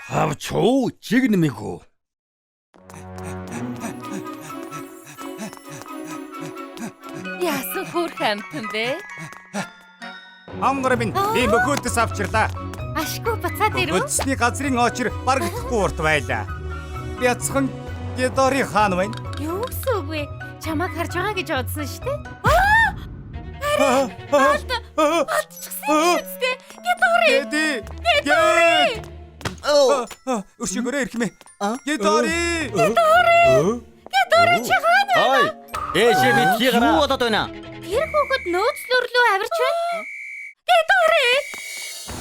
Хавч уу, жигнэмэг үү? Яасан хөөрхөн амтан бэ? Хонгор минь би мөхөөдөөс авчирлаа. Ашгүй буцаад ирэв. Мөдсний газрын очир барагдахгүй урт байлаа. Бяцхан Гедори хаан байна. Юу гэсэн үг вэ? Чамайг харж байгаа гэж бодсон шүү дээ. Алдчихсан юм шүү дээ. Гедори. Геди. Гедори. Өшөөгөөрэй ирхмээ. Гедори. Гедори чи хаана вэ? Ой, дээшээ битгий Юу гараа. болоод байна? Тэр хүүхэд нөөцлөрлөө авирч байна. Гедори.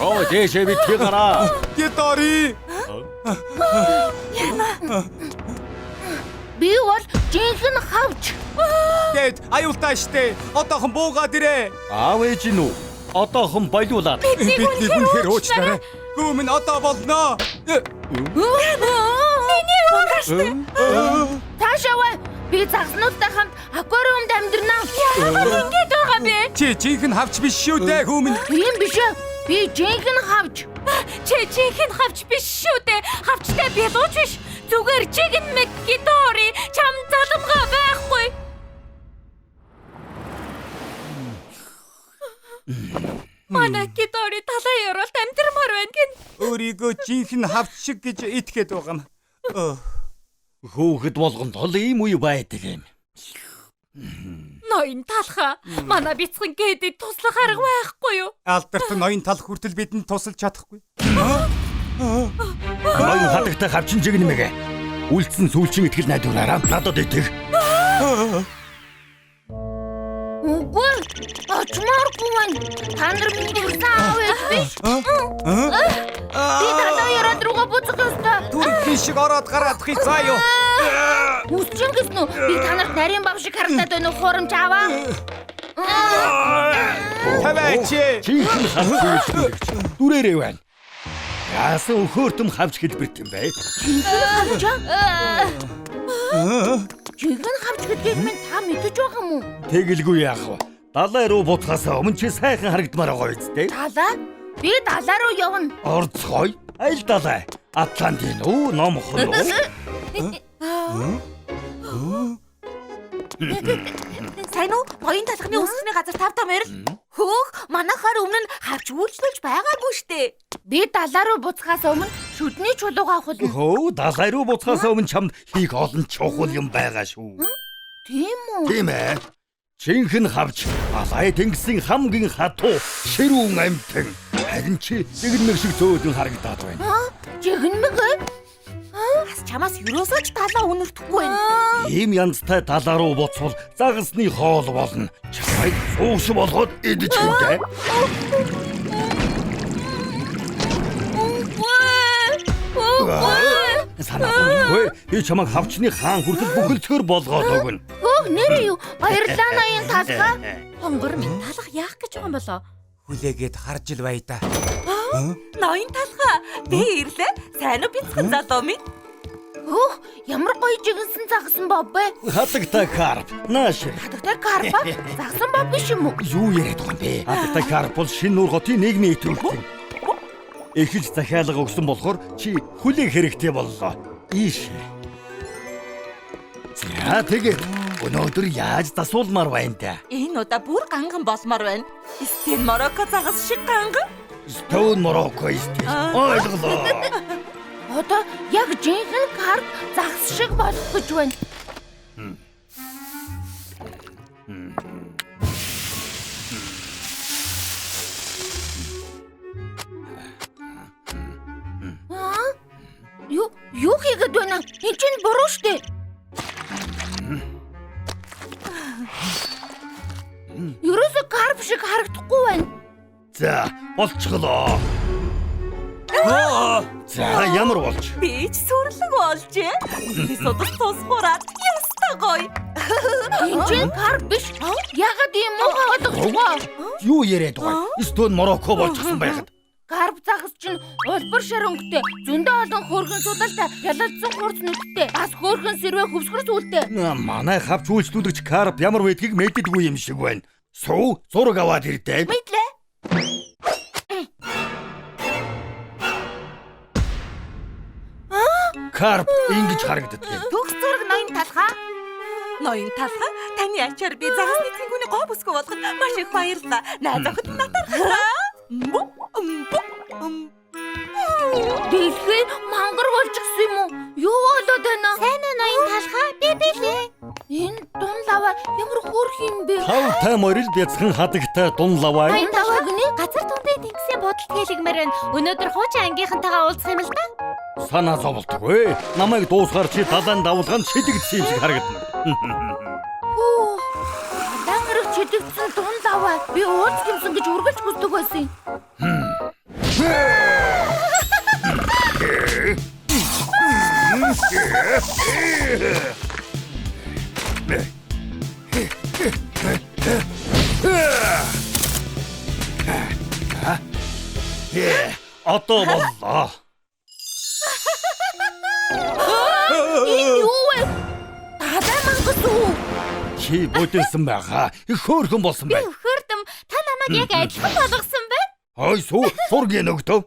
Ой, дээшээ битгий гараа. Гедори. Би бол жинхэнэ хавч. Гэт аюултай штэ. Одоохон буугаад ирээ. Аав ээж нь үү? Одоохон болиулаад. Бидний үнэхээр уучлаарай. Гүм нь одоо болно. Миний унгаш. Таашаа бай. Би загснуудтай хамт аквариумд амьдрнаа. Яагаад ингэж байгаа бэ? Чи жинхэнэ хавч биш шүү дээ хүмүүн. Тийм биш ээ. Би жинхэнэ хавч. Чи жинхэнэ хавч биш шүү дээ. Хавчтай билууч биш. Зүгээр жигнэмэг Гедори чам заламгаа байхгүй. Манай Гедори талаа ёроолт амьдрмаар байна гин. Өөрийгөө жинхэнэ хавч шиг гэж итгээд байгаа юм. Хөөхд болгонд л ийм үе байдаг юм. Ноён талхаа. Манай бяцхан Гедэд туслах арга байхгүй юу? Алдарт ноён тал хүртэл бидэнд тусалж чадахгүй. Ноён хадагтай хавчин жигнэмэг. Үлдсэн сүүлчийн итгэл найдвараараа надад итэг. Үгүй. Очмооргүй байна. Та нар миний төрсэн аав ээж биш. Би талаа яраад руугаа буцах ёстой. Түрхэн шиг ороод гараад хий заа юу. Үсчин гэсэн үү? Би та нарт нарийн бав шиг харагдаад байна уу? Хуурамч аваа. Тавиач. Жинхэнэ хавч үйлчлүүлэгч. Дүрээрээ байна. Яасан өхөөртөм хавч хэлбэрт юм бэ? Жинхэнэ хавч аа? Жинхэнэ хавч гэдгийг минь та мэдэж байгаа юм уу? Тэгэлгүй яах вэ? Далай руу буцахаас өмнө чи сайхан харагдмаар байгаа биз дээ? Далаа? Би далаа руу явна. Орцгой, аль далай? Атлантын үү, Номхон уу? Сайн уу? Ноён талхны өсөлтний газар тав тав морил. Хөөх, манайхаар өмнө нь хавч үйлчлүүлж байгаагүй штэ. Би далаа руу буцахаас өмнө шүдний чулуугаа авахулна. Хөө, далай руу буцахаас өмнө чамд хийх олон чухал юм байгаа шүү. Тийм үү? Тийм ээ. Жинхэнэ хавч далай тэнгисийн хамгийн хатуу ширүүн амьтан. Харин чи жигнэмэг шиг зөөлөн харагдаад байна. Аа, жигнэмэг ээ? Бас чамаас юусоо ч талаа үнэртэхгүй байна. Ийм янзтай далаа руу буцвал загасны хоол болно. Чамайг сууш болгоод идэж хинтээ. Үгүй. Үгүй. Санаагүй. Би чамайг хавчны хаан хүртэл бүхэлдгээр болгоод өгнө. Хөөх нэрээ юу? Баярлалаа ноён талхаа. Хонгор минь талах яах гэж байгаа юм болоо? Хүлээгээд харж ил бай да. Ноён талхаа, би ирлээ. Сайн уу бяцхан залуу минь? Хөөх ямар гоё жигэнсэн загсан бов бэ? Хадагтай карп. Нааш. Хадагтай карпа загсан бов биш юм уу? Юу яриад байгаа юм бэ? Хадагтай карп бол шинэ нуур хотын нийгмийн идэвхтэй. Эхэлж захиалга өгсөн болохоор чи хүлээх хэрэгтэй боллоо. Ийш. За тэгээд өнөөдөр яаж засуулмаар байна та? Энэ удаа бүр ганган болмоор байна. Стен Марокко загас шиг ганган. Stone Morocco истэ. Ойлголоо. Одоо яг жинхэнэ карп загас шиг болох гэж байна. Аа? Юу хийгээд байна? Энд чинь буруу штэ. Ерөөсөө карп шиг харагдахгүй байна. За, болчихлоо. За, ямар болж? Би ч сүрлэг болжээ. Миний судас тусгуураад ёстой гоё. Энд чинь карп биш. Яагаад ийм муухай ойлгохгүй? Юу яриад байгаа? Stone Morocco болчихсон байхад. Карп загас чинь улбар шар өнгөтэй, зөндөө олон хөөрхөн судалтай, ялалдсан хурц нүдтэй, бас хөөрхөн сэрвэ хөвсгөр сүлтэй. Манай хавч үйлчлүүлэгч карп ямар байдгийг мэддэггүй юм шиг байна. Суу, зураг аваад ирдэ. Мэдлээ. Карп ингэж харагддаг юм. Төгс зураг ноён талхаа. Ноён талхаа, таны ачаар би загасны цэнгүүний гоо бүсгүй болгоход маш их баярлалаа. Найз охид натархлаа. Дэлхий мангар болчихсон юм уу? Юу болоод байна? Сайн уу ноён талхаа? Би бэлээ. Энэ дун лава ямар хөөрх юм бэ? Тавтай морил бяцхан хадагтай дун лавай. Ноён талхаа гинэ газар дундын тэнгисийн бодолт хэлэгмээр байна. Өнөөдөр хуучин ангийнхантайгаа уулзах юм л да. Санаа зовлтгүй. Намайг дуусгаар чи далайн давлгаанд шидэгдсэн юм шиг харагдана. Хөө. Далайн эрэг чидэгдсэн дун лава. Би уулзах юмсан гэж үргэлж хүсдэг байсан юм. Одоо боллоо. Энэ юу вэ? Далайн мангас уу? Чи бүдэлсэн байгаа. Их хөөрхөн болсон Би байна. өхөрдөм. Та намайг яг адилхан болгосон байна. Ой сүү зургийн өгдөө.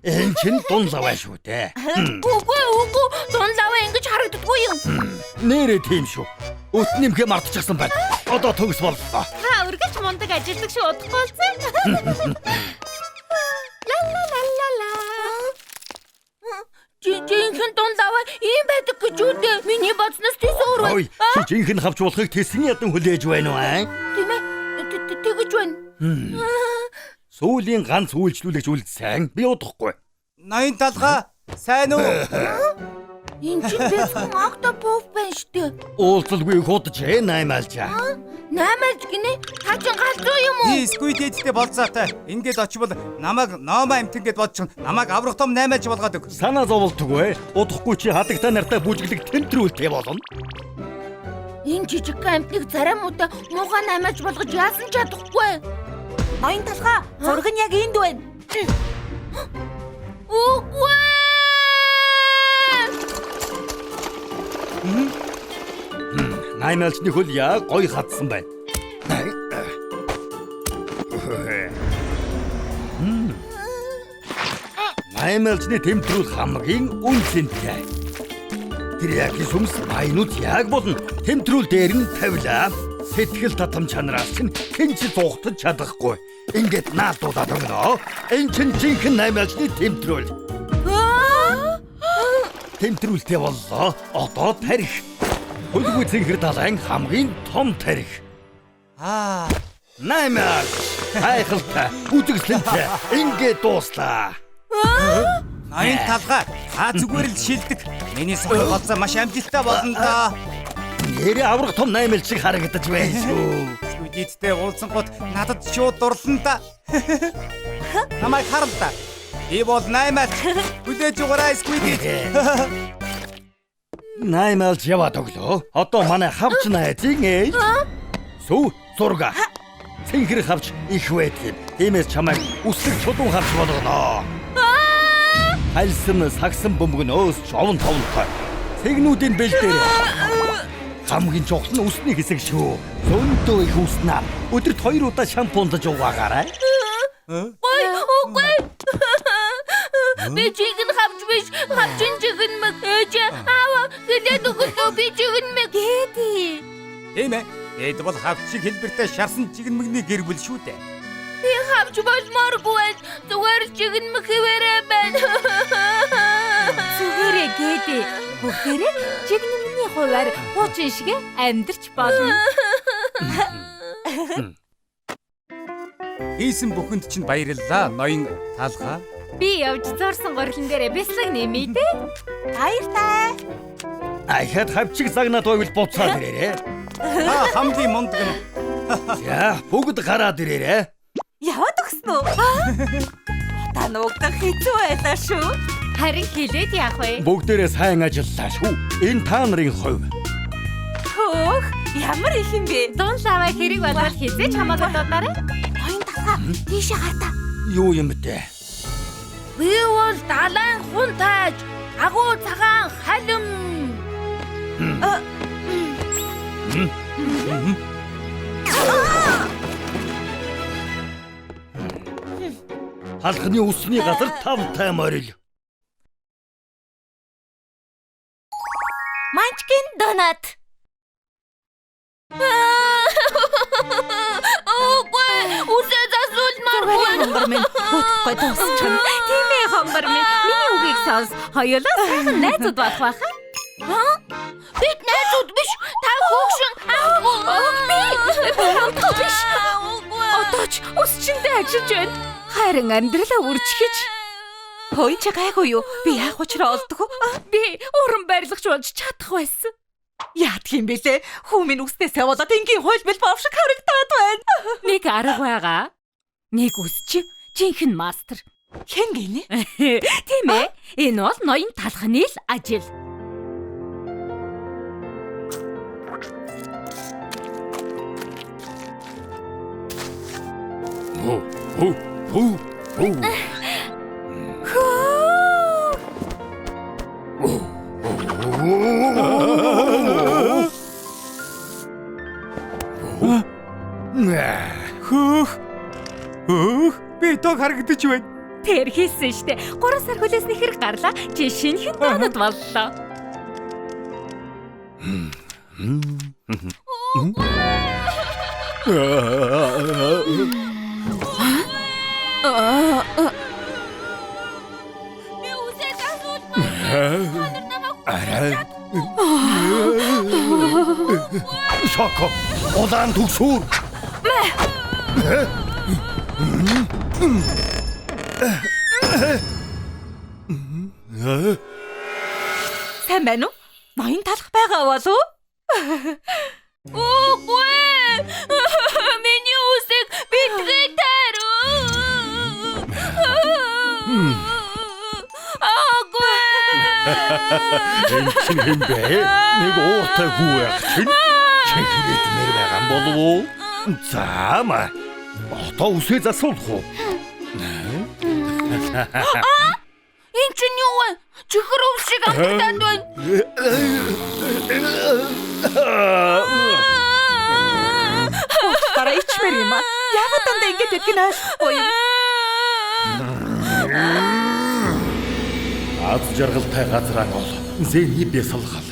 Энэ чинь дун лавай шүү дээ. Үгүй үгүй. Дун лава ингэж харагддаггүй юм. Нэрээ тийм шүү. Өт нэмхээ мартчихсан байна. Одоо төгс боллоо. Та үргэлж мундаг ажилдаг шүү удахгүй болсон. Ла ла ла ла ла. Жинхэнэ дун лава ийм байдаг гэж үү дээ? Миний бодсноос тийс өөр байна. Ой, чи жинхэнэ хавч болохыг тэсэн ядан хүлээж байна уу аа? Тийм ээ. Тэгэж байна. Сүүлийн ганц үйлчлүүлэгч үлдсэн. Би удахгүй. Ноён талхаа, сайн уу? Энэ чинь бяцхан октопуф байна штэ. Уулзалгүй их удажээ наймаалжаа. Наймаалж гинэ? Та чинь галзуу юм уу? Би Squid-тэй болцоотой. Ингээд очивол намайг Нома амтэн гэд бодчих. Намайг аврах том наймаалж болгоод өг. Санаа зовлтгүй. Удахгүй чи хадагтай нартай бүжиглэг тэмтрүүлтэй болно. Энэ жижигхэн амтныг царай муутай муухай наймаалж болгож яасан ч чадахгүй. Ноён талхаа, зураг нь яг энд байна. Үгүй. Наймаалчны хөл яг гоё хадсан байна. Наймаалчны тэмтрүүл хамгийн үн цэнтэй. Тэр яг сүмс баянууд яг болно. Тэмтрүүл дээр нь тавилаа. Сэтгэл татам чанараас чинь хэн ч зугтаж чадахгүй. Ингээд наалдуулаад өгнө. Энэ чинь жинхэнэ наймаалчны тэмтрүүл. Тэмтрүүлтэй боллоо. Одоо тарих. Хөлгүй цэнхэр далайн хамгийн том тарих. Аа, Наймаалч. Гайхалтай, үзэсгэлэнтэй. Ингээд дууслаа. ноён талхаа, та зүгээр л шилдэг. Миний сохор болцоо маш амжилттай болно доо. Нэрээ аврах том наймаалч шиг харагдаж байна шүү. Squid-тэй уулзсан гот надад шууд дурлан да. Намайг харал да. Би бол наймаалч. Хүлээж угаарай Squid. Наймаалч яваад өглөө. Одоо манай хавч найзын ээж. Сүү зурга. Цэнхэр хавч их байдаг юм. Тиймээс чамайг үслэг чулуун хавч болгоно. Хальсан сагсан бөмбөг нь өөс овон товнтой. Цэгнүүдийн бэл дээр хамгийн чухал нь үсний хэсэг шүү. Зөндөө их үснэ. Өдөрт 2 удаа шампундаж угаагаарай. Ой, үгүй. Би жинхэнэ хавч биш. Хавчин жигнэмэг. Ээж аава хэлээд өгөлөө би жигнэмэг. Гэди. Тийм ээ. Бид бол хавчиг хэлбэртэй шарсан жигнэмэгний гэр бүл шүү дээ. Би хавч болмооргүй байна. Зүгээр л жигнэмэг хэвээрээ байна. Зүгээрээ Гэди. Бүгдээрээ жигнэмний хувиар хуучин шиг амьдарч болно. Хийсэн бүхэнд чинь баярлалаа, ноён талхаа. Би явж зурсан гурилан дээр бяцлаг нэмээ дээ. Баяртай. Ахаад хавчиг загнаад байвал буцаад ирээрэй. Та хамгийн мундаг нь. За, бүгд гараад ирээрэй. Яваад өгсөн үү? Та нуугдах хэцүү байлаа шүү. Харин хэлээд яах вэ? Бүгдээрээ сайн ажиллалаа шүү. Энэ та нарын хувь. Хөөх, ямар их юм бэ? Дун лаваа хэрэг болвол хизээч хамаагүй дуудаарай. Ноён талхаа, тийшээ гартаа. Юу юм бэ? Би бол далайн хүн тааж, агуу цагаан халим. Халхны усны газар тавтай морил. Донат. Үгүй, үсээ засуулмааргүй. Хомбор минь удахгүй дуусчихна. Тийм ээ, хомбор минь. Миний үгийг сонс. Хоёулаа сайхан найзууд болох байхаа. Бид найзууд биш. Та хөөгшин аахгүй. Би хамтгүй биш. Одоо ч өсчөндөө ажиллаж байна. Харин амьдралаа үржихэж. Хөөе чи гайгүй юу? Би яах учраа олдгоо? Би уран барилгач болж чадах байсан. Яадах юм бэлээ? Хүү минь үснээсээ болоод энгийн хуйлбал бов шиг харагдаад байна. Нэг арга байгаа. Нэг үсч жинхэнэ мастер. Хэн гинэ? Тийм ээ. Энэ бол ноён талхны л ажил. Хөө хөө хөө хөө. Хөөх. Хөөх. Би тог харагдаж байна. Тэр хийсэн штэ. 3 сар хүлээсний хэрэг гарлаа. Чи шинэхэн донод боллоо. Би үсээ засуулмаар. Та нар намайг Арай. Шоко. Улаан төгсүүр. Сайн байна уу? Ноён талах байгаа болов уу? Үгүй. Миний үсийг битгий тайр. Үгүй. Энэ чинь хэн бэ? Нэг ууртай хүү байх чинь. Чихрээд мэр байгаа болов уу? За маа. Одоо үсээ засуулах уу? Энэ чинь юу вэ? Чихэр өвс шиг амтагдаад байна. Дараа ичмэр юм аа. Яагаад дандаа ингэж байдгийг нь ойлгохгүй юм. Аз жаргалтай газраа бол зэний бясалгал.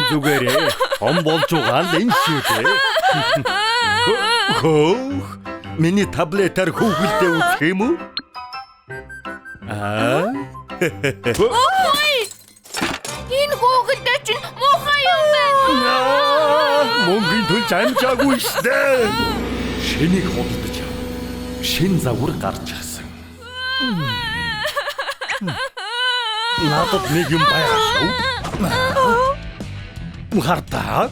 Зүгээрээ он болж байгаа л энэ шүү дээ. Хөөх. Миний таблетаар хүүхэлдээ үзэх юм уу? Аа? Ой! Энэ хүүхэлдэй чинь муухай юм байна. Мөнгөний төлж амжаагүй штэ. Шинийг худалдаж ав. Шин загвар гарч ирсэн. Надад нэг юм байгаа шүү. Хардаа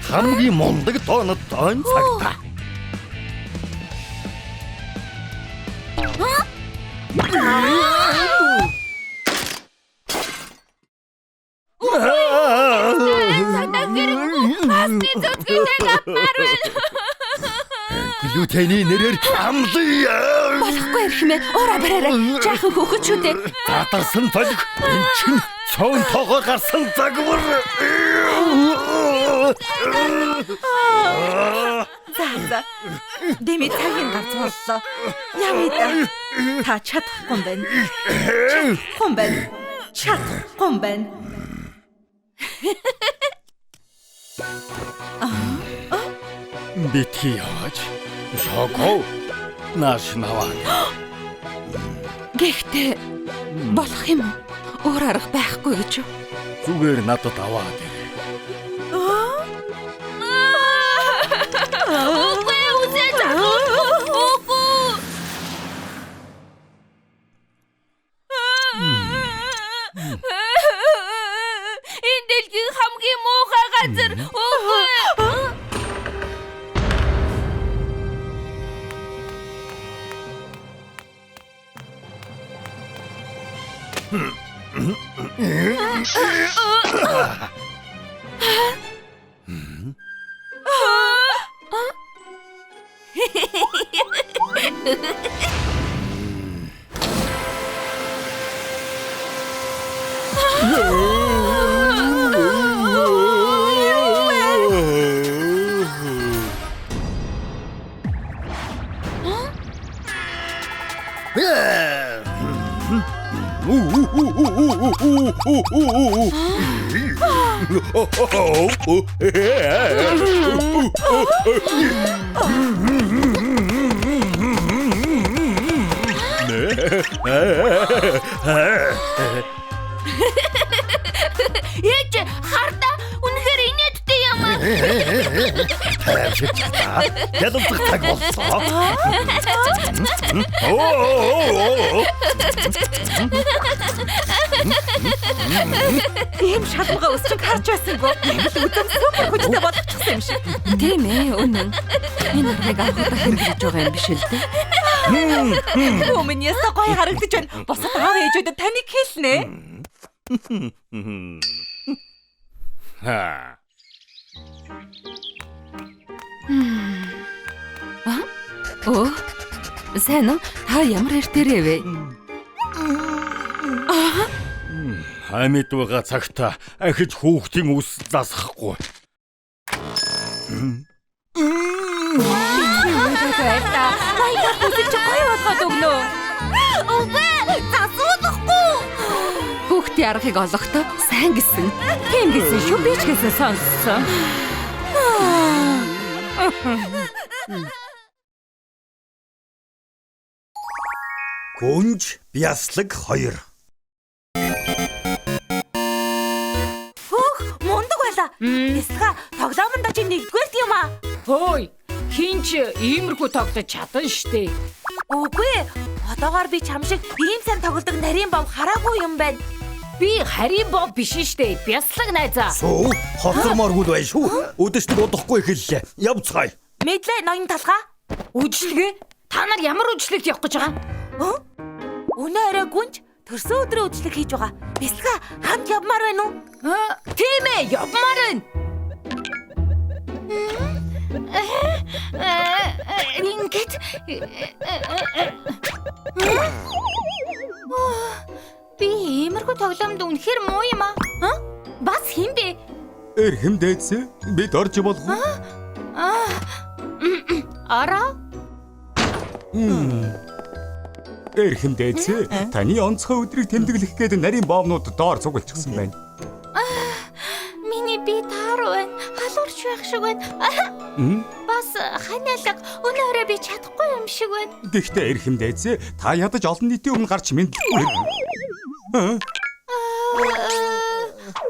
хамгийн мундаг донод дон цагтаа. Цагтаа хэрэггүй. Пасты цэцгийг авмаар байна. Глютений нэрээр амлая. Болохгүй эрхмээ. Уураа бариарай. Жаахан хөөхөд шүү дээ. Задарсан толиг энэ чинь цөөн тоогоор гарсан загвар. За за. Дэми цагийн гарц боллоо. Явъя да. Та чадахгүй юм байна. Чадахгүй юм байна. Чадахгүй юм байна. Битгий яваач. Шоко. Нааш наваа. Гэхдээ болох юм уу? Өөр арга байхгүй гэж юу? Зүгээр надад аваад ир. Үгүй үсээ засуулахгүй. Үгүй. Энэ дэлхийн хамгийн муухай газар. Үгүй. Ээж хардаа үнэхээр инээдтэй юм аа. Тайвширч та. Ялалдах цаг боллоо. Ийм шалмгаа өсчөг харж байсангүй. Яг л үдэм супер хүчтэй болгочихсон юм шиг. Тийм үнэн. Энэ аргыг анх удаа хэрэглэж байгаа юм биш л дээ. Өмнө ясаа гоё харагдаж байна. Бусад аав ээжүүдэд таныг хэлнэ. Ха. Оо. Сайн уу? Та ямар эртэрээ вэ? Амьд байгаа цагта ахиж хүүхдийн үс засахгүй. Байлаа. Баяр бүсэж гоё болгоод өгнө. Үгүй засуулахгүй. Хүүхдийн аргыг олохдоо сайн гэсэн. Тийм гэсэн шүү. Би ч гэсэн сонссон. Гүнж бяслаг 2. Хөөх мундаг байла. Бясалгаа тоглоомондоо чи нэгдүгээрт юм аа. Хөөй, хинч иймэрхүү тоглож чадан штэ. Үгүй одоогоор би чам шиг ийм сайн тоглодог нарийн бов хараагүй юм байна. Би харийн бов биш штэ. Бяслаг найзаа. Сүү, хоцормооргүй л байна шүү. Үдэшлэг удахгүй эхэллээ. Явцгаая. Мэдлээ ноён талгаа. Үжлэгээ? Та нар ямар үжлэгт явах гэж байгаа? Өнөө орой гүнж төрсөн өдрийн үжлэг хийж байгаа. Бясалгаа хамт явмаар байна уу? Тийм явмаар байна. Ингээд би иймэрхүү тоглоомд үнэхээр муу юм аа. Бас хэн бэ? Эрхэм дээдсээ бид орж болох уу? Араа? Эрхэм дээдсээ таны онцгой өдрийг тэмдэглэх гээд нарийн боомнууд доор цуглчихсан байна. Миний бие тааруу байна. Халуурч байх шиг байна. Бас ханиалга өнөө орой би чадахгүй юм шиг байна. Гэхдээ эрхэм дээдсээ та ядаж олон нийтийн өмнө гарч мэдлэхгүй.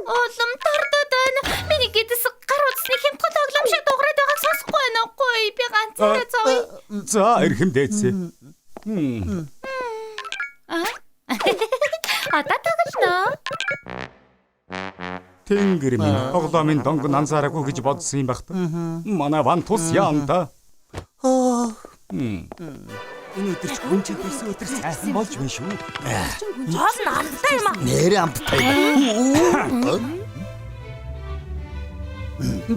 Улам тардаад байна. Миний гэдэс гар утасны хямдхан тоглоом шиг дуграад байгааг сонсохгүй байна уу? Би ганцаараа зовъё. За эрхэм дээдсээ. Одоо тоглоно. Тэнгэр минь тоглоомын донг анзаараагүй гэж бодсон юм байх та. Манай ван тус яанда. Энэ өдөр ч гүнж төрсөн өдөр сайхан болж байна шүү. Хоол нь амттай юм аа. Нэрээ амттай юм.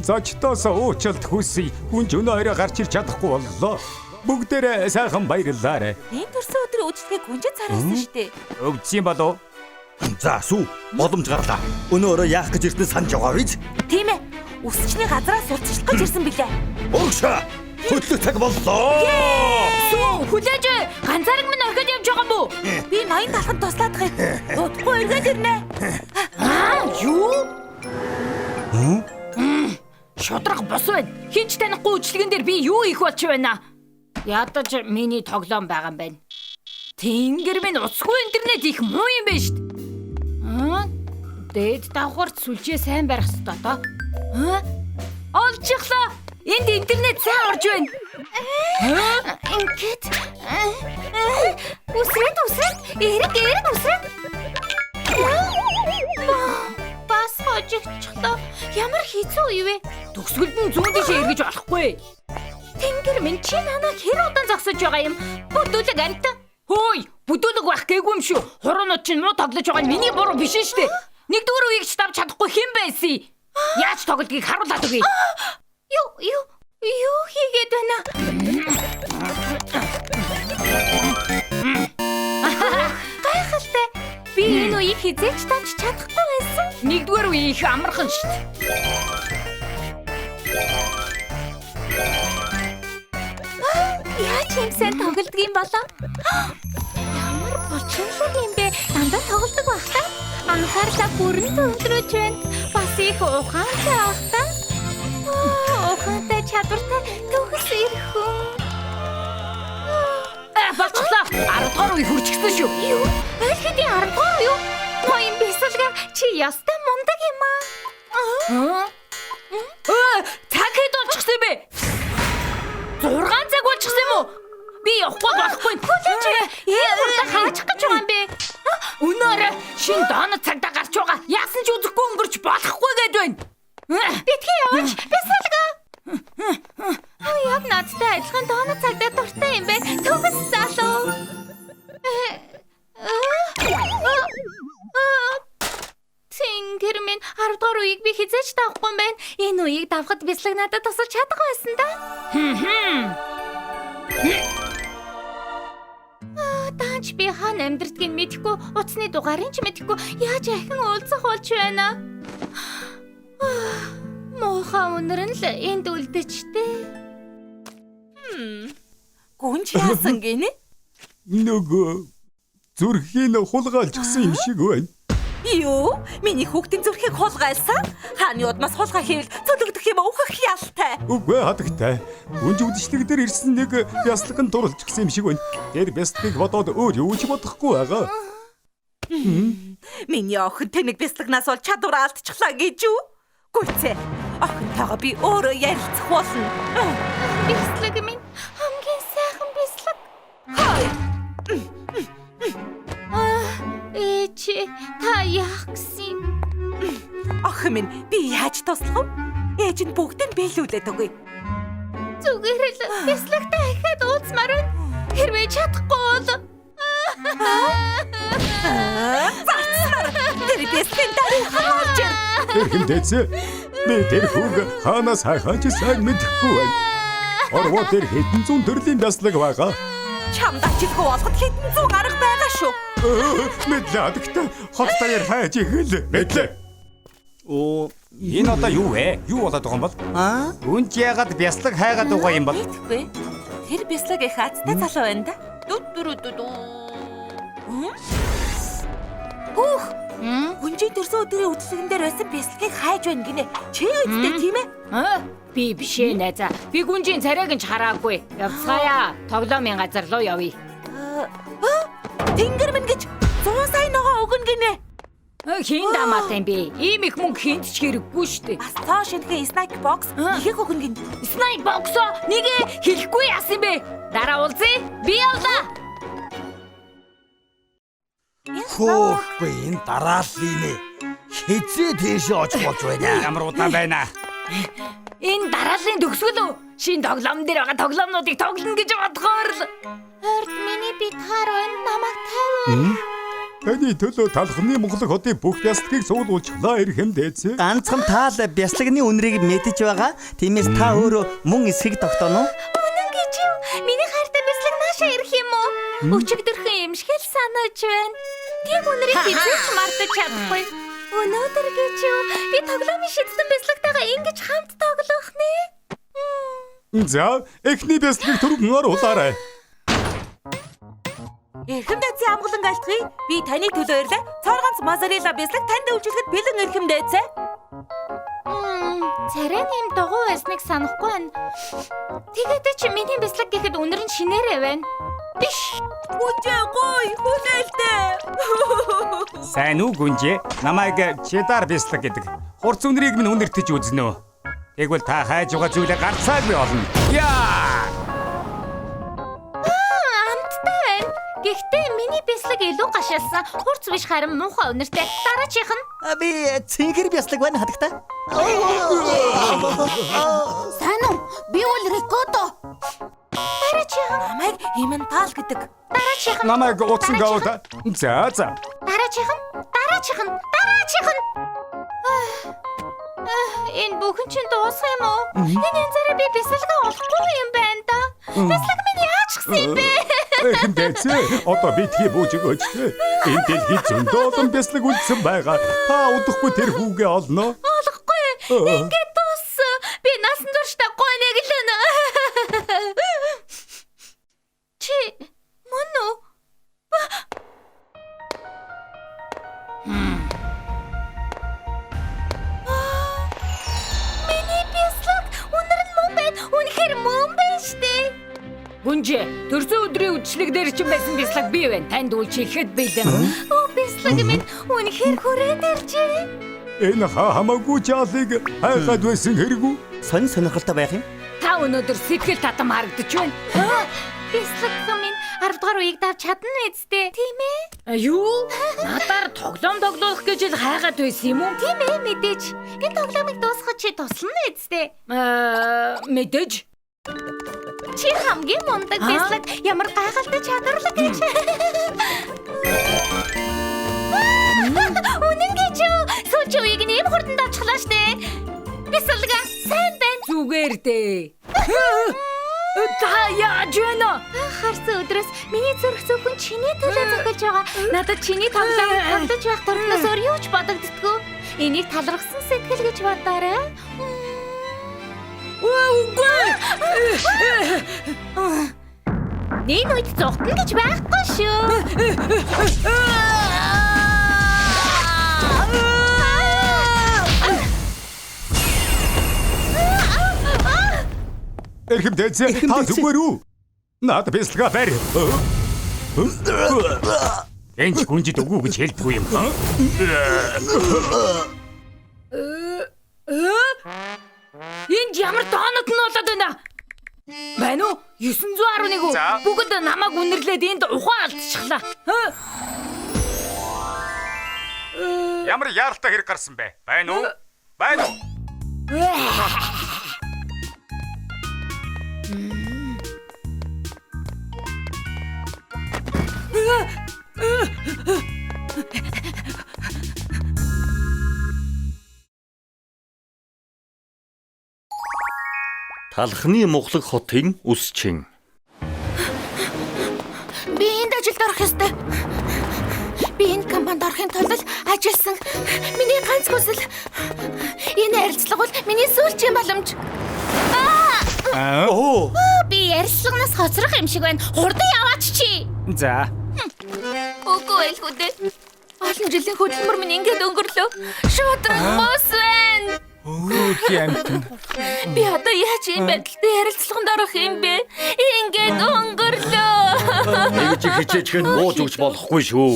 Зочдоос уучлалт хүсье. Гүнж өнөө орой гарч ирч чадахгүй боллоо. Бүгдээрээ сайхан баярлалаа. Энэ төрсөн өдрийн үжлэгийг гүнжид цараасан шүү дээ. Өвдсөн болов. За сүү, боломж гарлаа. Өнөө орой яах гэж ирсэн санаж байгаа биз? Тийм ээ. Үсчний газраас сурталчлах гэж ирсэн билээ. Урагшаа. Хөдлөх цаг боллоо. Сүү, хүлээж ганцаараг минь орхиод явж байгаа юм уу? Би ноён талханд туслаад байгаа юм. Удахгүй эргээд ирнэ. Аа, юу? Шудраг бос байна. Хинч танихгүй үжлэгэн дээр би юу хийх болж байна? Ядаж миний тоглоом байгаа юм байна. Тэнгэр минь уцгүй интернет их муу юм байна шүү дээ. Дээд давхарт сүлжээ сайн барих ёстой доо. Олчихлоо. Энд интернет сайн орж байна. Ингээд үсрэд эрэг эрэг үсрэд. Бас хожигдчихлоо. Ямар хэцүү үе вэ? Төгсгөлд нь зүүн тишээ эргэж болохгүй. Тэнгэр минь чи нанаа хэр удаан зогсож байгаа юм? Бүдүүлэг амт. Хөөй, бүдүүлэг байх гээгүй юм шүү. Хуруунууд чинь муу тоглож байгаа нь миний буруу биш шүү дээ. Нэгдүгээр үеийг ч давж чадахгүй хэн байсан? Яаж тоглодгийг харуулад өгье. Юу хийгээд байна? Гайхалтай. Би энэ үеийг хэзээ ч давж чадахгүй байсан. Нэгдүгээр үе их амархан шүү дээ. Яаж юм сайн тоглодог юм болоо? Ямар булчинлаг юм бэ? Дандаа тоглодог байх та. Анхаарлаа бүрэн төвлөрүүлж байна. Бас их ухаантай ах та. Ухаантай чадвартай төгс эр хүн. Болчихлоо. 10 дугаар үе хүрчихсэн шүү. Юу? Аль хэдийн 10 дугаар юу? Ноён бясалга чи ёстой мундаг юм аа. Цаг хэд болчихсон юм бэ? 6 цаг болчихсон юм уу? Би явахгүй болохгүй. Хүлээч. Ийм хурдан хаачих гэж байгаа юм бэ? Өнөөр шинэ донод цагдаа гарч байгаа. Яасан ч үзэхгүй өнгөрч болохгүй гээд байна. Битгий яваач. Бясалга. Яг надтай адилхан донод цагдаа дуртай юм бэ. Төгс залуу. Тэнгэр минь 10 дугаар үеийг би хизээж давахгүй юм байна. Энэ үеийг давхад бяцлаг надад тусалж чадах байсан да. Даанч би хаана амьдэрдгийг мэдэхгүй, утасны дугаарыг ч мэдэхгүй яаж ахин уулзах болж байна. Муухай үнэр нь л энд үлдэжтэй. Гүнж яасан гинэ? Нөгөө зүрхийг хулгайлчихсан юм шиг байна. Юу? Миний хүүхдийн зүрхийг хулгайлсан? Хааны удмаас хулгай хийвэл цөлөгдөх юм өөхөх ялтай. Үгүй хатагтай. Гүнж үдшилэг дээр ирсэн нэг бясалган дурлчихсан юм шиг байна. Тэр бясалгыг бодоод өөр юу ч бодохгүй байгаа. Миний охин тэнэг бясалганаас бол чадвар алдчихлаа гэж юу? Гүйцээ. Охинтойгоо би өөрөө ярилцах болно. Бяцлаг минь хамгийн сайхан бяцлаг. Хой. Ээч, та яах гэсэн юм? Охин минь би яаж туслах вэ? Ээж нь бүгдийг биелүүлээд өгье. Зүгээр л бяцлагтай ахиад уулзмаар байна. Хэрвээ чадахгүй бол Зарцсаар тэр бяцлагын дараахан болж ир. Эрхэм дээдсээ, би тэр хүүг хаанаас хайхаа ч сайн мэдэхгүй байна. Орвоо тэр хэдэн зуун төрлийн бяцлаг байгаа. Чамд ажилгүй болгоход хэдэн зуун арга байгаа шүү. Мэдлээ хатагтай. Хот даяар хайж ихэл. Мэдлээ. Оо, Энэ одоо юу вэ? Юу болоод байгаа юм бол? аа? Үн ч яагаад бяцлаг хайгаад байгаа юм бол? Мэдэхгүй. Тэр бяцлаг их азтай залуу байна да. Дү дү дү дү. Хүүх. Гүнжийн төрсөн өдрийн үдшилгэн дээр байсан бяцлагийг хайж байна гинэ. Чи үсттэй тийм ээ? Би биш ээ найзаа. Би гүнжийн царайг нь ч хараагүй. Явцгаая. Тоглоомын газар руу явъя. Тэнгэр минь гэж 100 сая ногоо өгнө гинэ. Хин дамаатай юм бэ? Ийм их мөнгө хинт ч хэрэггүй шүү дээ. Бас тоо шинэхэн snack box ихэх өгнө гин. Snack box нэгэ хэлэхгүй яасан юм бэ? Дараа уулзъя. Би явлаа. Хөөхгүй энэ дарааллын нэ. Хизээ тийшээ очих болж байна. Ямар удаан байна. Энэ дарааллын төгсгөл үү? Шинэ тоглоом дээр байгаа тоглоомнуудыг тоглоно гэж бодгоор л. Орд миний би таар байна. Намайг тавиар. Таны төлөө талхны Монголын хотын бүх бяцлагыг суулуулчихлаа эрхэм дээдсээ. Ганцхан та л бяслагны үнэрийг мэдэж байгаа. Тиймээс та өөрөө мөн эсхийг тогтооно уу? Үнэн гэж юу? Миний хайртай бяцлаг наашаа ирэх юм уу? Өчигдөрхөн юм шиг л санаж байна. Тийм үнэрийг хизээч мартаж чадахгүй. Өнөөдөр гэж юу? Би тоглоомын шидтэн бяцлагтайгаа ингэж хамт тоглох нэ. За, эхний бяцлагыг түргэн оруулаарай. Эрхэм дээдсийн амгалан айлтгая. Би таны төлөө ирлээ. Цоор ганц моцарелла бяцлаг танд үйлчлэхэд бэлэн эрхэм дээдсээ. Царай нэм дугуй байсныг санахгүй байна. Тэгээд чи миний бяцлаг гэхэд үнэр нь шинээрээ байна. Биш. Гүнжээ гой хүлээлтэй. Сайн уу гүнжээ? Намайг Чедар бяцлаг гэдэг. Хурц үнэрийг минь үнэртэж үзнэ үү? Тэгвэл та хайж байгаа зүйлээ гарцаагүй олно. Яа! Амттай байна. Гэхдээ миний бяцлаг илүү гашаалсан. Хурц биш харин муухай үнэртэй. Дараачих нь Би цэнгэр бяслаг байна хатагтай. Сайн уу? Би бол Рикото. дараачих нь Намайг Иментал гэдэг. дараачих нь Намайг утсан гауда. За за. дараачих нь дараачих нь дараачих нь. Энэ бүхэн чинь дуусах юм уу? Энэ янзаараа би бяцлагаа олохгүй юм байна да. Бяцлаг минь яачихсан юм бэ? Эрхэм дээдсээ, одоо битгий бууж өгөөч. Энэ дэлхийд зөндөө олон бяцлаг үлдсэн байгаа. Та удахгүй тэр хүүгээ олно. Олохгүй. Ингээд дууссан. Би насан туршдаа гойно гэлэнэ. Чи мөн үү? Гүнжээ, төрсөн өдрийн үдшилэг дээр чинь байсан бяцлаг би байна. Танд үйлчлэхэд бэлэн. Оо, бяцлаг минь үнэхээр хүрээд иржээ. Энэ хамаагүй жаалыг хайхад байсан хэрэгүү. Сонь сонирхолтой байх юм. Та өнөөдөр сэтгэл татам харагдаж байна. Бяцлаг минь 10 дугаар үеийг давж чадна үсттэй. Тийм ээ? Юу? Надаар тоглоом тоглох гэж л хайгаад байсан юм уу? Тийм ээ, мэдээж. Энэ тоглоомыг дуусгах чи туслана үсттэй. Мэдээж. Чи хамгийн мундаг бяцлаг, ямар гайхалтай чадварлаг гэж. Үнэн гэж юу? Сүүлийн үеийг нь ийм хурдан давчихлаа штэ. Бяцлага сайн байна. Зүгээр дээ. Та яаж байна? Харсан өдрөөс миний зүрх зөвхөн чиний төлөө зохилж байгаа. Надад чиний тоглоом тоглож байх дурнаас өөр юу ч бодогддоггүй. Энийг талархсан сэтгэл гэж бодоорой. Үгүй. Энэ үед зугтана гэж байхгүй шүү. Эрхэм дээдсээ та зүгээр үү? Наад бяцлага барь. Энд гүнжид үгүй гэж хэлдэггүй юм. Энд ямар доонот нь болоод байна? Байна уу? 911 үү? Бүгд намайг үнэрлээд энд ухаан алдчихлаа. Ямар яаралтай хэрэг гарсан бэ? Байна уу? Байна уу? Талхны мухлаг хотын үсчин. Би энд ажилд орох ёстой. Би энэ компанид орохын тулд ажилласан. Миний ганц хүсэл. Энэ ярилцлага бол миний сүүлчийн боломж. Оо. Би ярилцлаганаас хоцрох юм шиг байна. Хурдан яваач чи. За. Үгүй байлгүй дээ. Олон жилийн хөдөлмөр минь ингээд өнгөрлөө. Шудраг бус байна. Өөх ямтан. Би одоо яаж ийм байдалтай ярилцлаганд орох юм бэ? Ингээд өнгөрлөө. Тэгж хичээчхэн бууж өгч болохгүй шүү.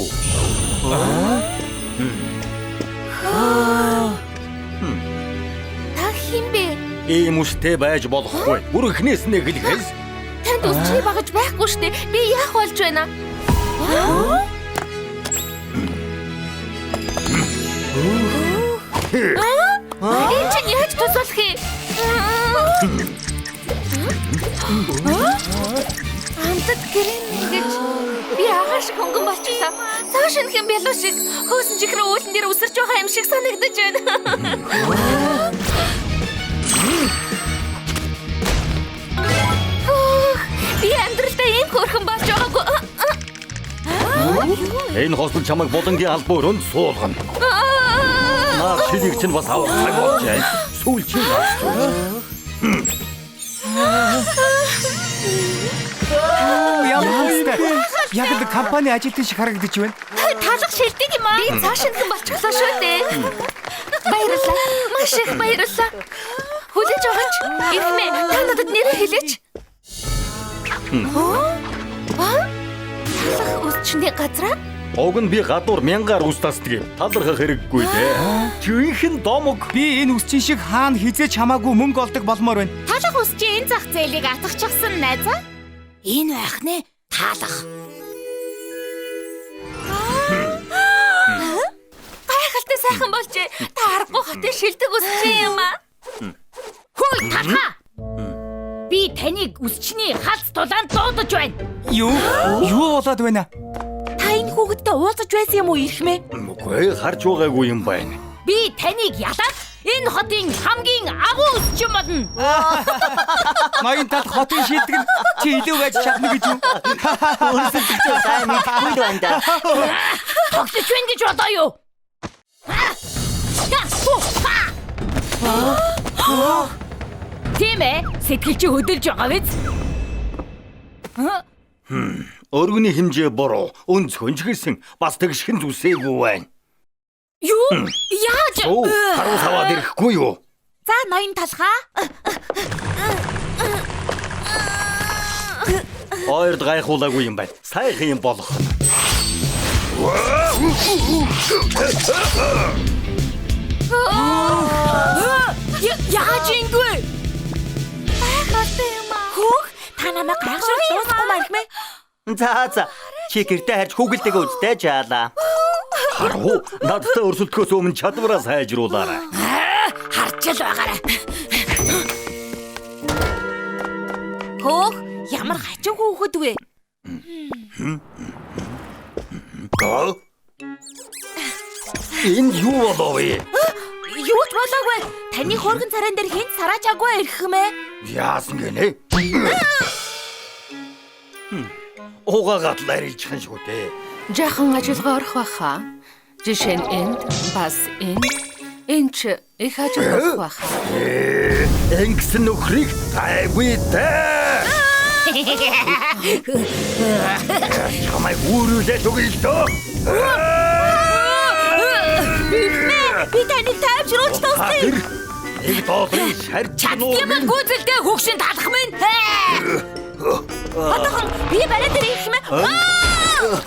Та хэн бэ? Ийм үстэй байж болохгүй. Бүр эхнээс нь эхлэхээс. Танд үсчний багаж байхгүй штэ. Би яах болж байна? Энэ чинь яаж тус болох юм? Амтд гэрэн гэж би агаар шиг хөнгөн болчихлоо. Цааш шинэх юм бялуу шиг хөөсөн чихрээ уулан дээр үсэрч байгаа юм шиг санагдаж байна. Би амьдралдаа ийм хөөрхөн болж байгаагүй. Энэ хосол чамайг булангийн албан өрөөнд суулгана. Наа шилийг чинь бас авах цаг болжээ. Сүүлчийн авч. Ямар үстэй. Яг л компани ажилтан шиг харагдаж байна. Талах шилдэг юм аа. Би цааш шинхэн болчихлоо шүү дээ. Баярлалаа. Маш их баярлалаа. Хүлээж аваач. Эрхмээ, та надад нэрээ хэлээч. Талах үсчний газраа? Уг нь би гадуур мянгаар үс тасдаг юм. Талархах хэрэггүй дээ. Жинхэнэ домог. Би энэ үсчин шиг хаана хизээч хамаагүй мөнгө олдог болмоор байна. Талах үсчин энэ зах зээлийг атгахчихсан найзаа. Энэ байх нэ таалах. Гайхалтай сайхан болжээ. Та аргагүй хотын шилдэг үсчин юм аа. Хөөе талхаа. Би таныг үсчний халц тулаанд дуудаж байна. Юу? Юу болоод байна? Та энэ хүүхэдтэй уулзаж байсан юм уу эрхмээ? Үгүй харж байгаагүй юм байна. Би таныг ялаад энэ хотын хамгийн агуу үсчин болно. Ноён тал хотын шилдэг нь чи илүү байж чадна гэж юу? Өрсөлдөж сайн мэдэхгүй л байна да. Тоглож байна гэж бодоо юу? Тийм ээ, сэтгэл чи хөдөлж байгаа биз? Өргөний хэмжээ буруу, өнцгөн ч гэсэн бас тэгшхэн зүсээгүй байна. Юу? Яаж? Оо, харуус аваад ирэхгүй юу? За ноён талхаа. Ойрд гайхуулаагүй юм байна. Сайхан юм болох. Яаж ингэвэ? Гайхалтай юм аа. Хөөх, та намайг гайхшрал дуусахгүй маа ихмэ. За за. Чи гэртээ харж хүүгэлтэйгээ үзтэй жаалаа. Харуу, надтай өрсөлдөхөөс өмнө чадвараа сайжруулаарай. Харж л байгаарай. Хөөх, ямар хачин хүүхэд вэ? Энэ юу болов вэ? Юу ч болоогүй. Таны хөөргөн царайн дээр хэн сараачаагүй ирэх юм ээ? Яасан гинэ? Угаагаад л арилжхан шүү дээ. Жаахан ажиллагаа орох байхаа. Жишээ нь энд, бас энд, энэ ч их ажил болох байхаа. Ингэсэн нөхрийг гайгүй дээ. Чамайг үүрүүлээд өгье л дөө. Би таныг тайвшруулж туслая. Тэр нэг долларын шарж Чаддгиймэн гүйцэлтэй хөгшин талах минь. Одоохон би барай дээр ирэх юм ээ.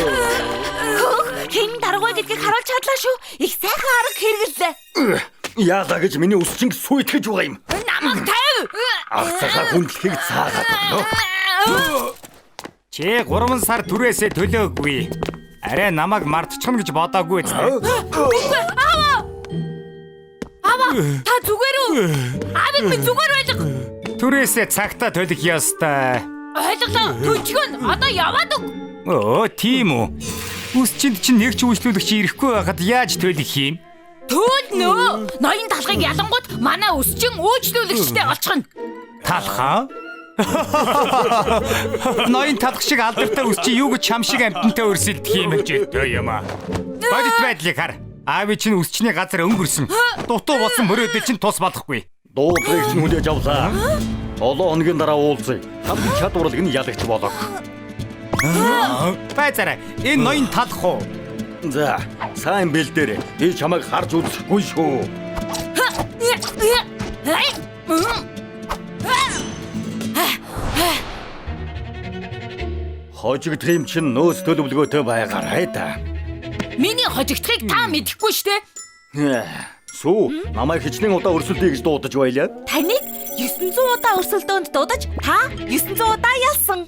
Хөөх, хэн дараагүй гэдгийг харуулж чадлаа шүү. Их сайхан арга хэрэглээ. Яалаа гэж миний өсчинг сүйтгэж байгаа юм. Намайг тавь. Ах цагаа хүндлэхийг цаагаад өгнө. Чи 3 сар түрээсээ төлөөгүй. Арай намайг мартчихна гэж бодоогүй зү. Аваа, та зүгээр үү? Аавыг минь зүгээр байлга. Түрээсээ цагтаа төлөх ёстой. Ойлголоо. Төчгөн одоо яваад өг. Өө, тийм үү. Үсчинд чинь нэг ч үйлчлүүлэгч ирэхгүй байхад яаж төлөх юм? Төлнө. Ноён талхыг ялангуут манай өсчин үйлчлүүлэгчтэй олчихно. Талхаа? Ноён талх шиг алдартай өсчин юу гэж чам шиг амьтантай өрсөлдөх юм гэж юм аа. Бодит байдлыг хар. Аавын чинь өсчний газар өнгөрсөн. Дутуу болсон мөрөөдөл чинь тус болохгүй. Дуудлагыг чинь хүлээж авлаа. 7 хоногийн дараа уулзъя. Хамгийн чадварлаг нь ялагч болох. Байцаарай. Энэ ноён талх уу? За, сайн бэлдээрэй. Би чамайг харж үзэхгүй шүү. Хожигдох юм чинь нөөц төлөвлөгөөтэй байгаарай та. Миний хожигдохыг та мэдэхгүй штэ. Сүү, намайг хичнээн удаа өрсөлдөе гэж дуудаж байлаа. Таныг 900 удаа өрсөлдөөнд дуудаж та 900 удаа ялсан.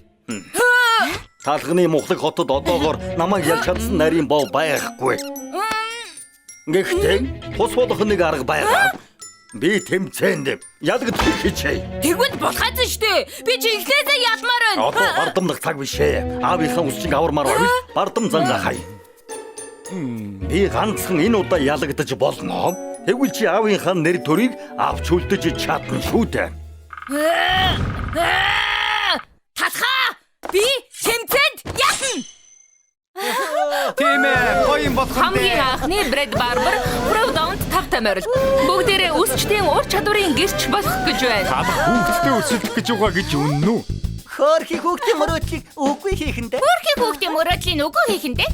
Талхны мухлаг хотод одоогоор намайг ялж чадсан нарийн бов байхгүй. Гэхдээ тус болох нэг арга байгаа. Би тэмцээнд ялагдах хичээе. Тэгвэл болохайзан штэ. Би чи эхлээсээ ялмаар байна. Одоо бардамнах цаг биш ээ. Аавынхаа үсчинг авармаар байвал бардам зангаа хай. Би ганцхан энэ удаа ялагдаж болно. Тэгвэл чи аавынхаа нэр төрийг авч үлдэж чадна шүү дээ. Талхаа! Би тэмцээнд ялна. Тийм ээ, гоё юм болох нь Хамгийн дээ. анхны Брэд Барбер Провдоунд 5 морил. Бүгдээрээ өсчдийн ур чадварын гэрч болох гэж байна. Талх хүүхдтэй өрсөлдөх гэж байгаа гэж үнэн үү? Хөөрхий хүүхдийн мөрөөдлийг үгүй хийхэндээ. Хөөрхий хүүхдийн мөрөөдлийн үгүй хийхэндээ.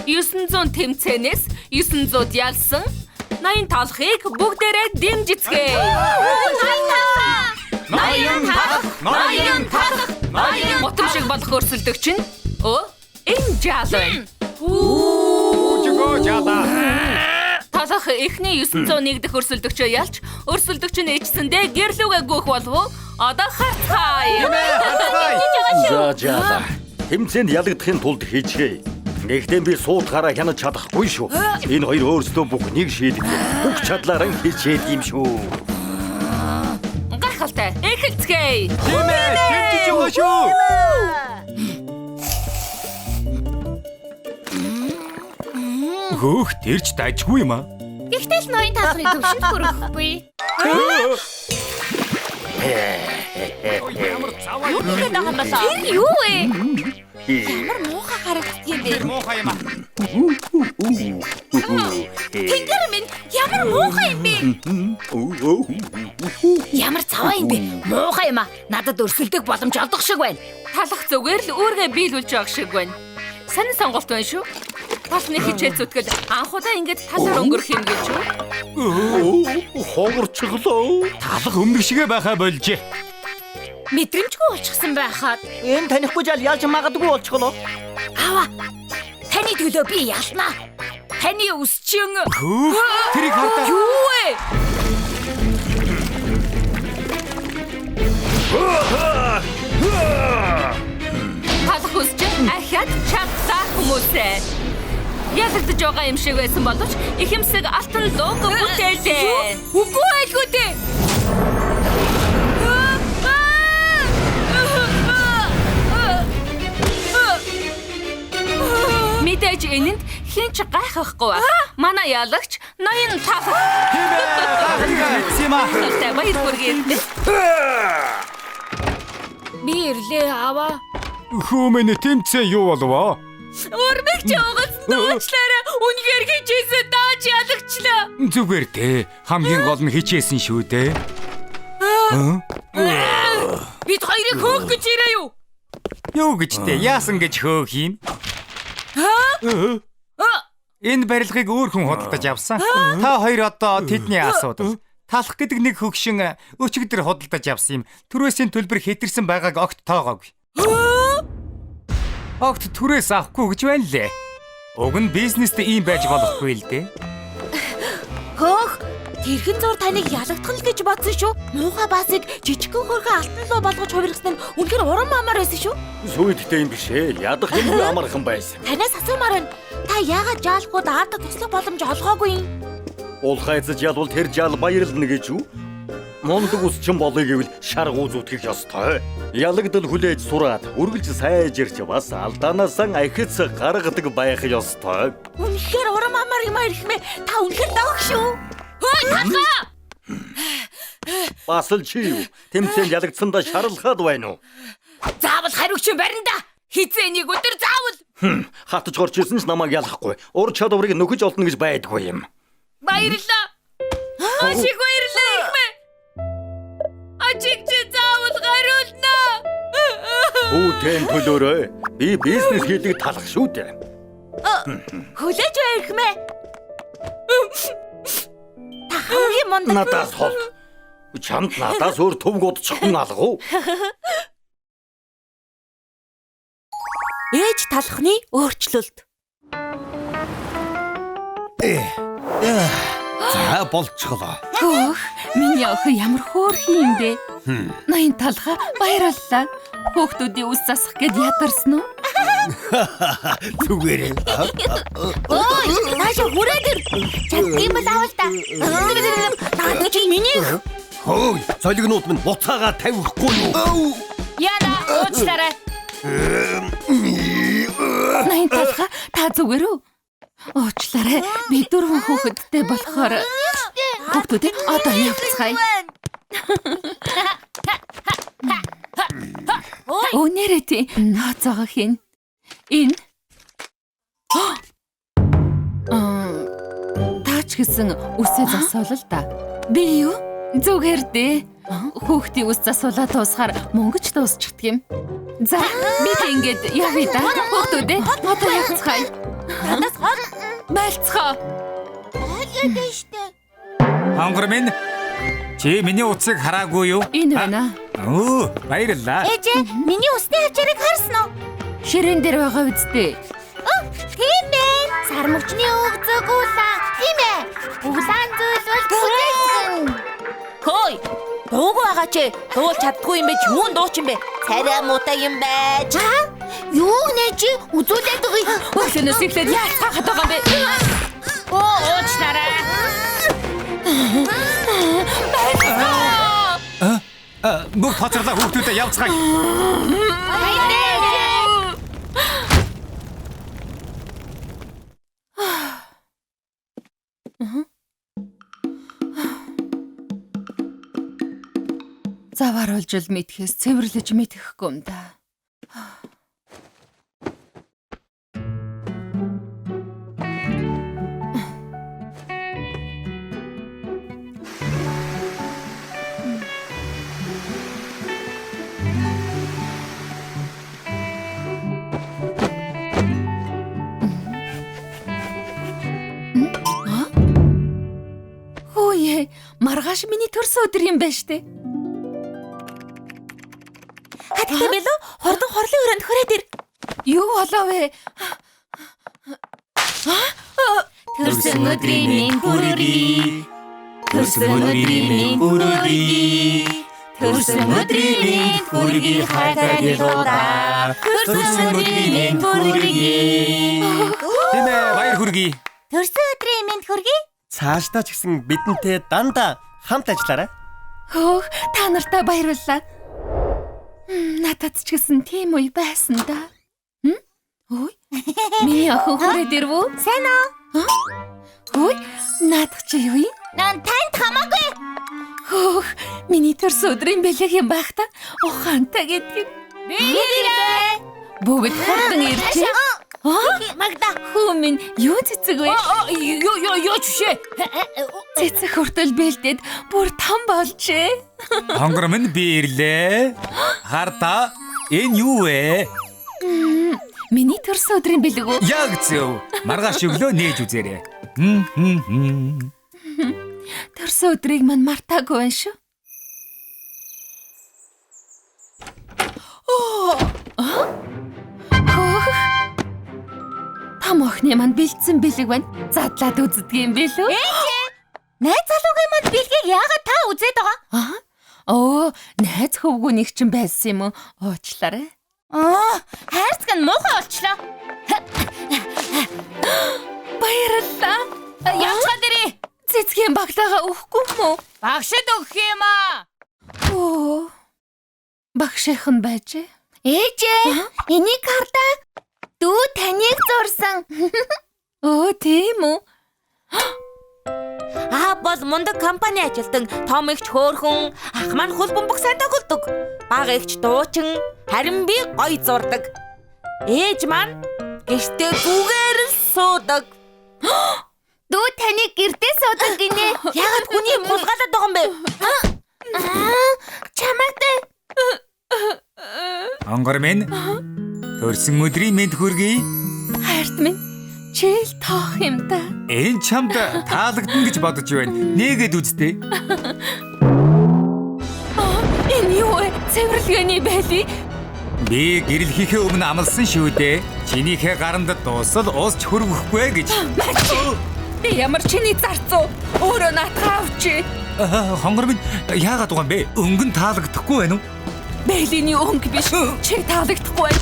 900 тэмцээнээс 900 ялсан 80 талхыг бүгдээрээ дэмжицгээе. Ноён талх, ноён талх, ноён Мутам шиг болох өрсөлдөгч нь энэ жаал байна. Үжигөө жаалаа. Талах эхний 901 дэх өрсөлдөгчөө ялж, өрсөлдөгч нь ичсэндээ гэрлүүгээ гүөх болов уу? Одоо харцгаая. Тийм ээ, харцгаая. За жаалаа. Тэмцээнд ялагдахын тулд хичээе. Гэхдээ би суудахаараа хянаж чадахгүй шүү. Энэ хоёр өөрсдөө бүхнийг шийдэх. Бүх чадлаараа хичээд юм шүү. Гайхалтай. Эхэлцгээе. Тийм ээ, дэмжиж байгаа шүү. Хөөх тэрч дажгүй юм аа. Гэхдээ л ноён талхны төвшөнд хүрэхгүй. Ямар заваа Юу хийгээд байгаа юм болоо? Тэр юу вэ? Ямар муухай харагддаг юм бэ? муухай юм аа. Тэнгэр минь ямар муухай юм бэ? Ямар цаваа юм бэ? Муухай юм аа. Надад өрсөлдөх боломж олдох шиг байна. Талах зүгээр л үүргээ биелүүлж байгаа шиг байна. Сонин сонголт байна шүү. Талны хичээл зүтгэл анхудаа ингэж талаар өнгөрөх юм гэж үү? Хогорчлоо. Талах өмнөх шигэ байхаа болжээ. Мэдрэмжгүй болчихсон байхад. Энэ танихгүй жал ялж магадгүй болчихлоо. Аава. Таны төлөө би ялнаа. Таны өсчин. Хөөх, тэрийг хардаа. Юу вэ? Талах өсчин ахиад чадлаа хүмүүсээ. Ялагдаж байгаа юм шиг байсан боловч ихэмсэг алтан луг бүтээлээ. Үгүй байлгүй дээ. Мэдээж энэнд хэн ч гайхахгүй байх. Манай ялагч ноён талах. Мэдсэн юм аа. Талтай баяр хүргэе. Би ирлээ аава. Хөө минь тэмцээн юу болов? Урмыг чи угаас дуучлаарай. Үнэхээр хичээсэн даач ялагчлаа. Зүгээр дээ. Хамгийн гол нь хичээсэн шүү дээ. Бид хоёрыг хөөх гэж ирээ юу? Юу гэж дээ? Яасан гэж хөөх юм? Энэ барилгыг өөр хүн худалдаж авсан. Та хоёр одоо тэдний асуудал. Талах гэдэг нэг хөгшин өчигдөр худалдаж авсан юм. Түрээсийн төлбөр хэтэрсэн байгааг огт тоогоогүй. Огт түрээс авахгүй гэж байна лээ. Уг нь бизнест ийм байж болохгүй л дээ. Хөөх, тэрхэн зур таныг ялагдах л гэж бодсон шүү. Муухай баасыг жижигхэн хөрхөн алтан луу болгож хувиргасан нь үнэхээр урам амар байсан шүү. Сүйдтэй юм биш ээ. Ядах юмгүй амархан байсан. Танаас асуумаар байна. Та яагаад жаалхууд аавда туслах боломж олгоогүй юм? Улхай эзэж ялвал тэр жал баярлна гэж үү? Мундаг үсчин болъё гэвэл шаргуу зүтгэх ёстой. Ялагдал хүлээж сураад үргэлж сайжирч бас алдаанаасаа ахиц гаргадаг байх ёстой. Үнэхээр урам амар юм аа ирхмээ. Та үнэхээр дог шүү. Хөөе талхаа. Бас л чи юу? Тэмцээнд ялагдсандаа шаралхаад байна уу? Заавал хариугч барина да. Хизээ нэг өдөр заавал. Хатаж горч ирсэн ч намайг ялахгүй. Ур чадварыг нөхөж олно гэж байдгүй юм. Баярлалаа. Маш их баярлалаа ирхмээ. Ачиг чи заавал хариулна. Хүүтэн төлөөрэй. Би бизнес хийдэг талах шүү дээ. Хүлээж бай ирхмээ. Та хамгийн мундаг. Надаас хол. Чамд надаас өөр төвг удчиххан алга уу? Ээж талхны өөрчлөлт. За болчихлоо. Хөөх, миний охин ямар хөөрхөн юм бэ? Ноён талхаа баярлалаа. Хүүхдүүдийн үс засах гээд ядарсан уу? Зүгээр. Ой, наашаа хүрээд ир. Чаддсан бол аавал та. Наад чи миний. Хөөе, солигнууд минь буцаага тавихгүй юу? Яна, уучлаарай. Ноён талхаа та зүгээр үү? Уучлаарай. Би дөрвөн хүүхэдтэй болохоор хүүхдүүдээ одоо явцгаая. Өнөрөө тий нооцоогоо хийн. Энэ. Таач гэсэн үсээ засуул л да. Би юу? Зүгээр дээ. Хүүхдийн үс засуулаа дуусахаар мөнгөч дуусчихдаг юм. За, бид ингэж явъя да. Хүүхдүүдээ одоо явцгаая. Надаас хол. Байлцгаа. Байлгаад штэ. Хонгор минь чи миний утсыг хараагүй юу? Энэ байна. Өө, баярлалаа. Ээжээ, миний усны хавчарыг харсан уу? Ширээн дээр байгаа үсттэй. Тийм ээ. Сармөгчний үг зүг улаан. Тийм ээ. Улаан зүйл бол бүдээсэн. Хөөе. Дуугүй байгаа чи. Дуулж чаддгүй юм бэ? Юун дуучин бэ? Царай муутай юм байж. Юу нэ чи үзүүлээд өгье. Өглөөнөөс эхлээд яаж цаахад байгаа юм бэ? Оо, уучлаарай. Бүх хоцорлоо хүүхдүүдэд явцгаая. Заваар олж л мэдхээс цэвэрлэж мэдэхгүй юм да. Маргааш миний төрсөн өдөр юм байна штэ. Хатагтай Белу, хурдан хурлын өрөөнд хүрээд ир. Юу болов вэ? Төрсөн өдрийн минь хүргэе. Төрсөн өдрийн минь хүргэе. Төрсөн өдрийн минь хүргэе хайртай Белуда. Төрсөн өдрийн минь хүргэе. Тийм ээ, баяр хүргэе. Төрсөн өдрийн минь хүргэе. Цаашдаа ч гэсэн бидэнтэй дандаа хамт ажиллаарай. Хөөх, та нартай баярлалаа. Надад ч гэсэн тийм үе байсан да. Ой, миний охин хүрээд ирв үү? Сайн уу? Ой, наадах чи юу юм? Нан танд хамаагүй. Хөөх, миний төрсөн өдрийн бэлэг юм байх та. Ухаантай гэдэг нь. Би ирлээ. Бүгд хурдан иржээ. Магда. Хүү минь юу цэцэг вэ? Юу юу чүшээ? Цэцэг хүртэл бэлдээд бүр том болжээ. Хонгор минь би ирлээ. Хар та, энэ юу вэ? Миний төрсөн өдрийн бэлэг үү? Яг зөв. Маргааш өглөө нээж үзээрэй. Төрсөн өдрийг мань мартаагүй байна шүү. Том охины манд бэлдсэн бэлэг байна. Задлаад үздэг юм билүү? Ээжээ. Найз залуугийн манд бэлгийг яагаад та үзээд байгаа? Аа. Оо, найз хөвгүүнийг чинь байсан юм уу? Уучлаарай. Аа, хайрцаг нь муухай болчлоо. Баярлалаа. Явцгаад ирээ. Цэцгийн баглаагаа өгөхгүй юм уу? Багшид өгөх юм аа. Оо. Багшийнх нь байжээ. Ээжээ, энийг хардаа. Дүү таныг зурсан. Оо, тийм үү? Аа бол мундаг компани ажилтан, том эгч хөөрхөн, ах маань хөл бөмбөг сайн тоглодог. Бага эгч дуучин, харин би гоё зурдаг. Ээж маань гэртээ зүгээр л суудаг. Дүү таныг гэртээ суудаг гинэ. Яагаад хүний юм хулгайлаад байгаа юм бэ? Аа, чамайг дээ. Онгор минь төрсөн өдрийн мэнд хүргэе. Хайрт минь, чи л тоох юм да. Энэ чамд таалагдана гэж бодож байна. Нээгээд үзтээ. Энэ юу вэ? Цэвэрлэгээний байли. Би гэрэл хийхээ өмнө амласан шүү дээ. Чинийхээ гаранд дуусал ус ч хөргөхгүй гэж. Би ямар чиний зарцуу? Өөрөө наатгаа авчи. Хонгор минь яагаад байгаа юм бэ? Өнгө нь таалагдахгүй байна уу? Бэлиний өнгө биш. Чи таалагдахгүй байна.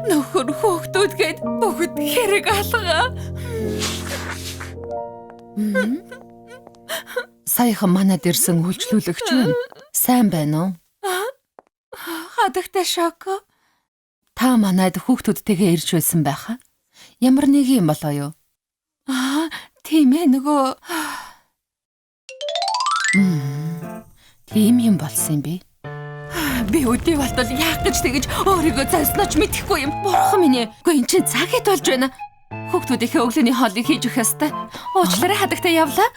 Нөхөр хөөхтүүд гээд бүгд хэрэг алгаа. Саяхан манад ирсэн үйлчлүүлэгч байна. Сайн байна уу? Хадагтай Шоко. Та манад хүүхдүүдтэйгээ ирж байсан байхаа. Ямар нэг юм болоо юу? Аа, тийм ээ нөгөө. Тийм юм болсон юм би. Би өдий болтол яах гэж тэгэж өөрийгөө зовсноо ч мэдэхгүй юм. Бурхан минь ээ. Үгүй эн чинь цаг хэд болж байна? Хүүхдүүдийнхээ өглөөний хоолыг хийж өгөх ёстой. Уучлаарай хадагтай явлаа.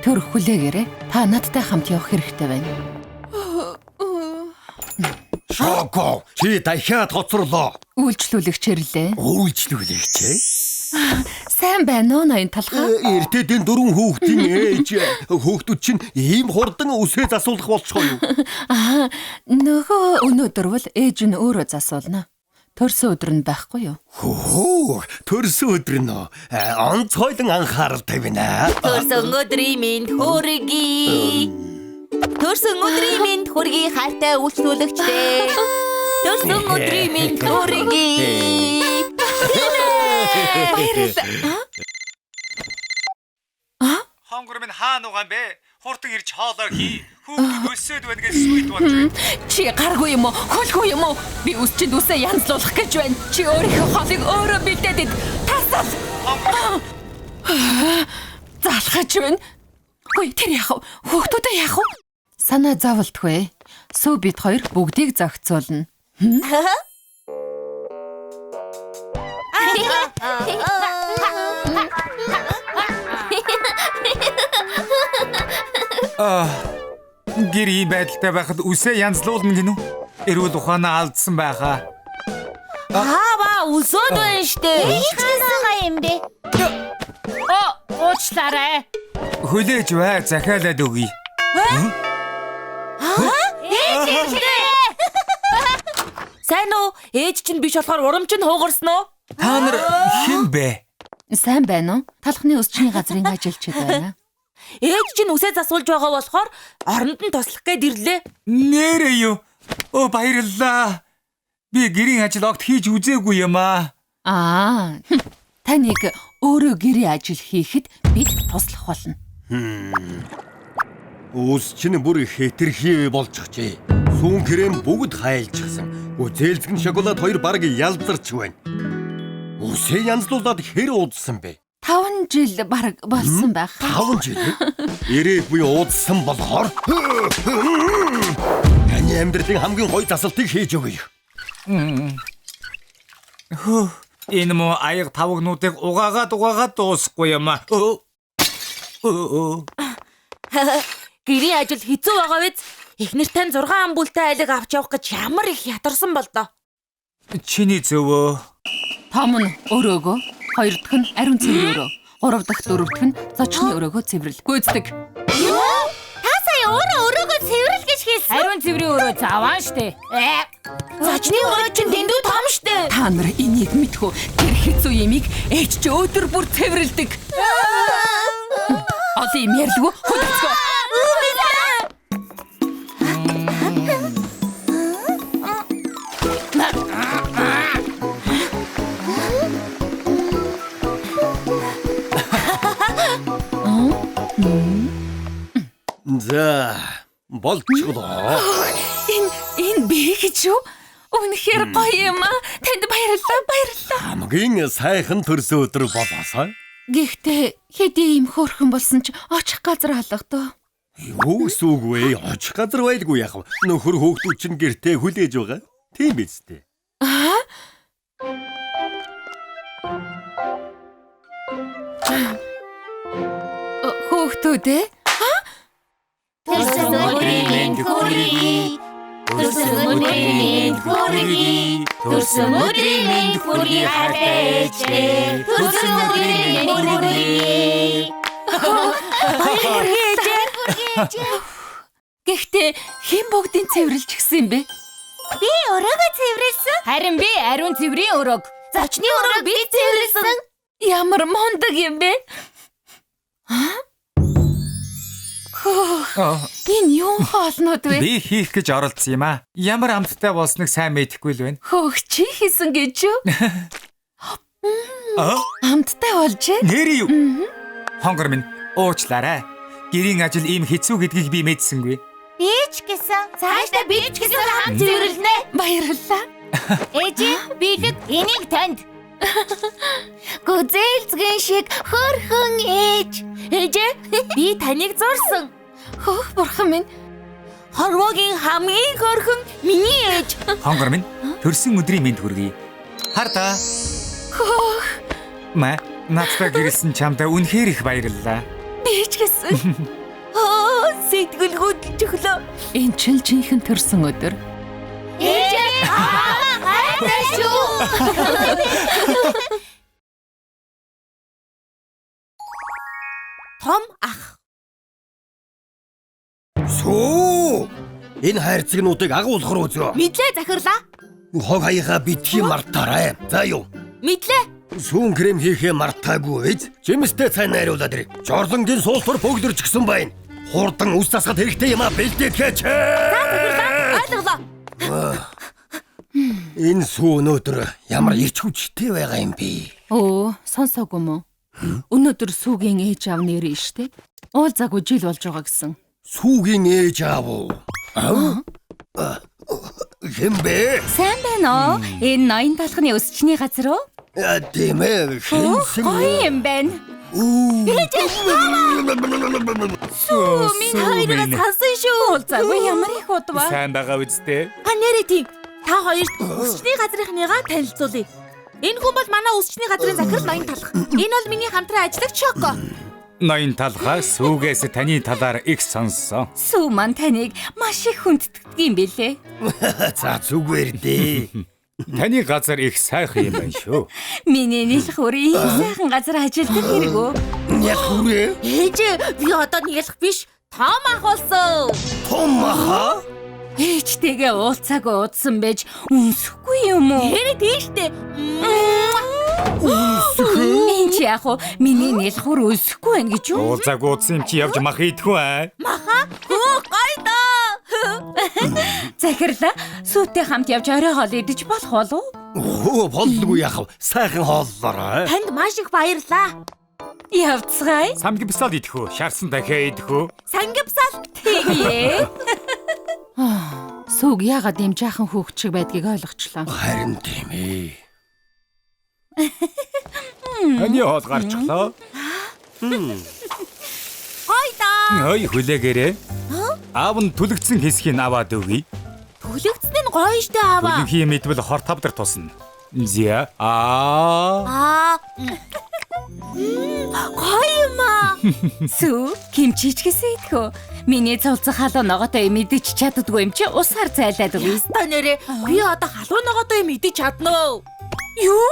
Төр хүлээгээрэй. Та надтай хамт явах хэрэгтэй байна. Шоко, чи дахиад хоцорлоо. Үйлчлүүлэгч ирлээ. Үйлчлүүлэгч ээ? Сайн байна уу ноён талхаа? Эртэдийн дөрвөн хүүхдийн ээж. Хүүхдүүд чинь ийм хурдан үсээ засуулах болчихоо юу? Аа, нөгөө өнөөдөр бол ээж нь өөрөө засуулна. Төрсөн өдөр нь байхгүй юу? Хөө, төрсөн өдөр нь онцгойлон анхаарал тавина. Төрсөн өдрийн минь хүргэе. Төрсөн өдрийн минь хүргэе хайртай үйлчлүүлэгчдээ. Төрсөн өдрийн минь хүргэе. Баярлалаа. Хонгор минь хаана байгаа юм бэ? Хурдан ирж хоолоо хий. Хүүхдүүд өсөөд байна гэж сүйт болж байна. Чи гаргүй юм уу? Хөлгүй юм уу? Би үсчинд үсээ янзлуулах гэж байна. Чи өөрийнхөө хоолыг өөрөө бэлдээд ид. Тасал. Залхаж байна. Хөөе, тэр яах вэ? Хүүхдүүдээ яах вэ? Санаа зовлтгүй. Сүү бид хоёр бүгдийг зохицуулна. Гэр ийм байдалтай байхад үсээ янзлуулна гинүү. Эрүүл ухаанаа алдсан байхаа. Аа, вау. Та өсөөд байна штэ. Ээж байгаа юм бэ? Уучлаарай. Хүлээж бай, захиалаад өгье. Ээж ирлээ. Сайн уу? Ээж чинь биш болохоор урам чинь хуугарсан уу? Та нар хэн бэ? Сайн байна уу? Талхны өсчний газрын ажилчид байна. Ээж чинь үсээ засуулж байгаа болохоор оронд нь туслах гээд ирлээ. Нэрээ юу? Оо баярлалаа. Би гэрийн ажил огт хийж үзээгүй юм аа. Аа. Таныг өөрөө гэрийн ажил хийхэд бид туслах болно. Үс чинь бүр хэтэрхий болчихжээ. Сүүн крем бүгд хайлчихсан. Зээлзгэн шоколад хоёр бараг ялзарч байна. Үсээ янзлуулад хэр уудсан бэ? 5 жил бараг болсон байх. 5 жил? Ирээд буй уудсан болохоор таны амьдралын хамгийн гоё засалтыг хийж өгье. Хөө, энэ муу аяг тавгнуудыг угаагаад дуусахгүй юм аа. Гэрийн ажил хэцүү байгаа биз? Эхнэр тань 6 амбултай айлыг авч явах гэж ямар их ятарсан бол доо. Чиний зөвөө. Том нь өрөөгөө, хоёр дахь нь ариун цэврийн өрөө, гурав дахь дөрөв дэх нь зочны өрөөгөө цэвэрлэл. Гүйцэтгэг. Юу? Та сая өөрөө өрөөгөө цэвэрлэл гэж хэлсэн. Ариун цэврийн өрөө заваан штэ. Зочны өрөө чинь дэндүү том штэ. Та нар энийг мэдхүү. Тэр хэцүү ямиг ээж чи өдөр бүр цэвэрлдэг. Олон юм ярьлгүй хөдөлгөө. За, болчихлоо. Энэ би гэж юу? Үнэхээр гоё юм аа. Танд баярлалаа, баярлалаа. Хамгийн сайхан төрсөн өдөр болоосой. Гэхдээ хэдий ийм хөөрхөн болсон ч очих газар алга доо. Юу гэсэн үг вэ? Очих газар байлгүй яах вэ? Нөхөр хөөхтүүд чинь гэртээ хүлээж байгаа. Тийм биз дээ. Аа? Хөөхтүүд ээ? Төрсөн өдрийн мэнд хүргэе. Төрсөн өдрийн мэнд хүргэе. Төрсөн өдрийн мэнд хүргэе хайртай ээжээ. Төрсөн өдрийн мэнд хүргэе. Баярлалаа ээжээ. Гэхдээ хэн бүгдийн цэвэрлж гисэн юм бэ? Би өрөөгөө цэвэрлсэн. Харин би ариун цэврийн өрөөг. Зочны өрөөг би цэвэрлсэн. Ямар мундаг юм бэ? Аа? Энэ юу хоолнууд вэ? Би хийх гэж оролцсон юм аа. Ямар амттай болсныг сайн мэдэхгүй л байна. Хөөх чи хийсэн гэж юу? Амттай болжээ. Нэрээ юу? Хонгор минь уучлаарай. Гэрийн ажил ийм хэцүү гэдгийг би мэдсэнгүй. Би ч гэсэн. Цаашдаа би ч гэсэн хамт цэвэрлэнэ. Баярлалаа. Ээжээ, бэлэг энийг танд. Гүзээлзгэн шиг хөөрхөн ээж. Ээжээ, би таныг зурсан. Хөөх бурхан минь. Хорвоогийн хамгийн хөөрхөн миний ээж. Хонгор минь, төрсөн өдрийн мэнд хүргэе. Хар та. Хөөх. Мэ, надтай гэрэлсэн чамдаа үнэхээр их баярлалаа. Би ч гэсэн. Оо, сэтгэл хөдлөж өглөө. Энэ чинь жинхэнэ төрсөн өдөр. Ээжээ, хайртай шүү. Том ах. Сүү! Энэ хайрцагнуудыг агуулгар үзөө. Мэдлээ захирлаа. Хог хаягаа битгий мартаарай. За юу? Мэдлээ. Сүүн крем хийхээ мартаагүй биз? Жимстэй цай найруулад ир. Жорлонгийн суултар бөглөрч гисэн байна. Хурдан үс засахад хэрэгтэй юм а бэлдээдгээч. За захирлаа. Ойлголоо. Энэ сүү өнөөдөр ямар ирч хүчтэй байгаа юм бэ? Өө, сонсоогүй мө? Өнөөдөр сүүгийн ээж аав нэрээ штэ. Уулзаагүй жил болж байгаа гэсэн. Сүүгийн ээж аав уу? Аа? Хэн бэ? Сайн байна уу? Энэ ноён талхны өсчний газар уу? Тийм ээ. Хинсэн. Гоё юм байна. Сүү минь хоёроо сансан шүү. Уулзаагүй ямар их удваа. Сайн байгаа үсттэй. А нэрээ тийм. Та хоёрт өсчний газрынхныгаа танилцуулъя. Энэ хүн бол манай өсчний газрын захирал ноён талх. Энэ бол миний хамтран ажиллагч Шоко. Ноён талхаа сүүгээс таны талаар их сонссон. Сүү маань таныг маш их хүндэтгдэг юм билээ. За зүгээр дээ. Таны газар их сайхан юм байна шүү. Миний нэлэх үр ийм сайхан газар ажилладаг хэрэг үү? Нялх үрээ? Ээж би одоо нялх биш, том ах болсон. Том аха? Ээжтэйгээ уулцаагүй удсан байж үнсэхгүй юм уу? Тэрэ тийштэй. Энд чи яах вэ? Миний нялх үр өсөхгүй байна гэж юу? Уулзаагүй удсан юм чи явж мах идэхгүй аа. Маха? Хөө гоё доо. Захирлаа сүйтэй хамт явж орой хоол идэж болох болов уу? Өө боллгүй яах вэ? Сайхан хооллоорой. Танд маш их баярлалаа. Явцгаая. Самгипсал идэх үү? Шарсан дахиа идэх үү? Сангипсал. Тэгье. Сүг яагаад ийм жаахан хүүхд шиг байдгийг ойлголцлоо. Харин тийм ээ. Таны хоол гарчглаа. Гоё доо. Ой хүлээгээрэй. Аав нь түлэгдсэн хэсгийг аваад өгье. Түлэгдсэн нь гоё штэ аава. Түлэнхий юм идвэл хор тавдар тусна. Зя аа. Аа. Гоё юм аа. Сүү, кимчи ч гэсэн идэх үү? Миний цулцах халуун ногоотой юм идэж чаддгүй юм чи усаар зайлаад өгье. Та нэрээ би одоо халуун ногоотой юм идэж чадна уу? Юу?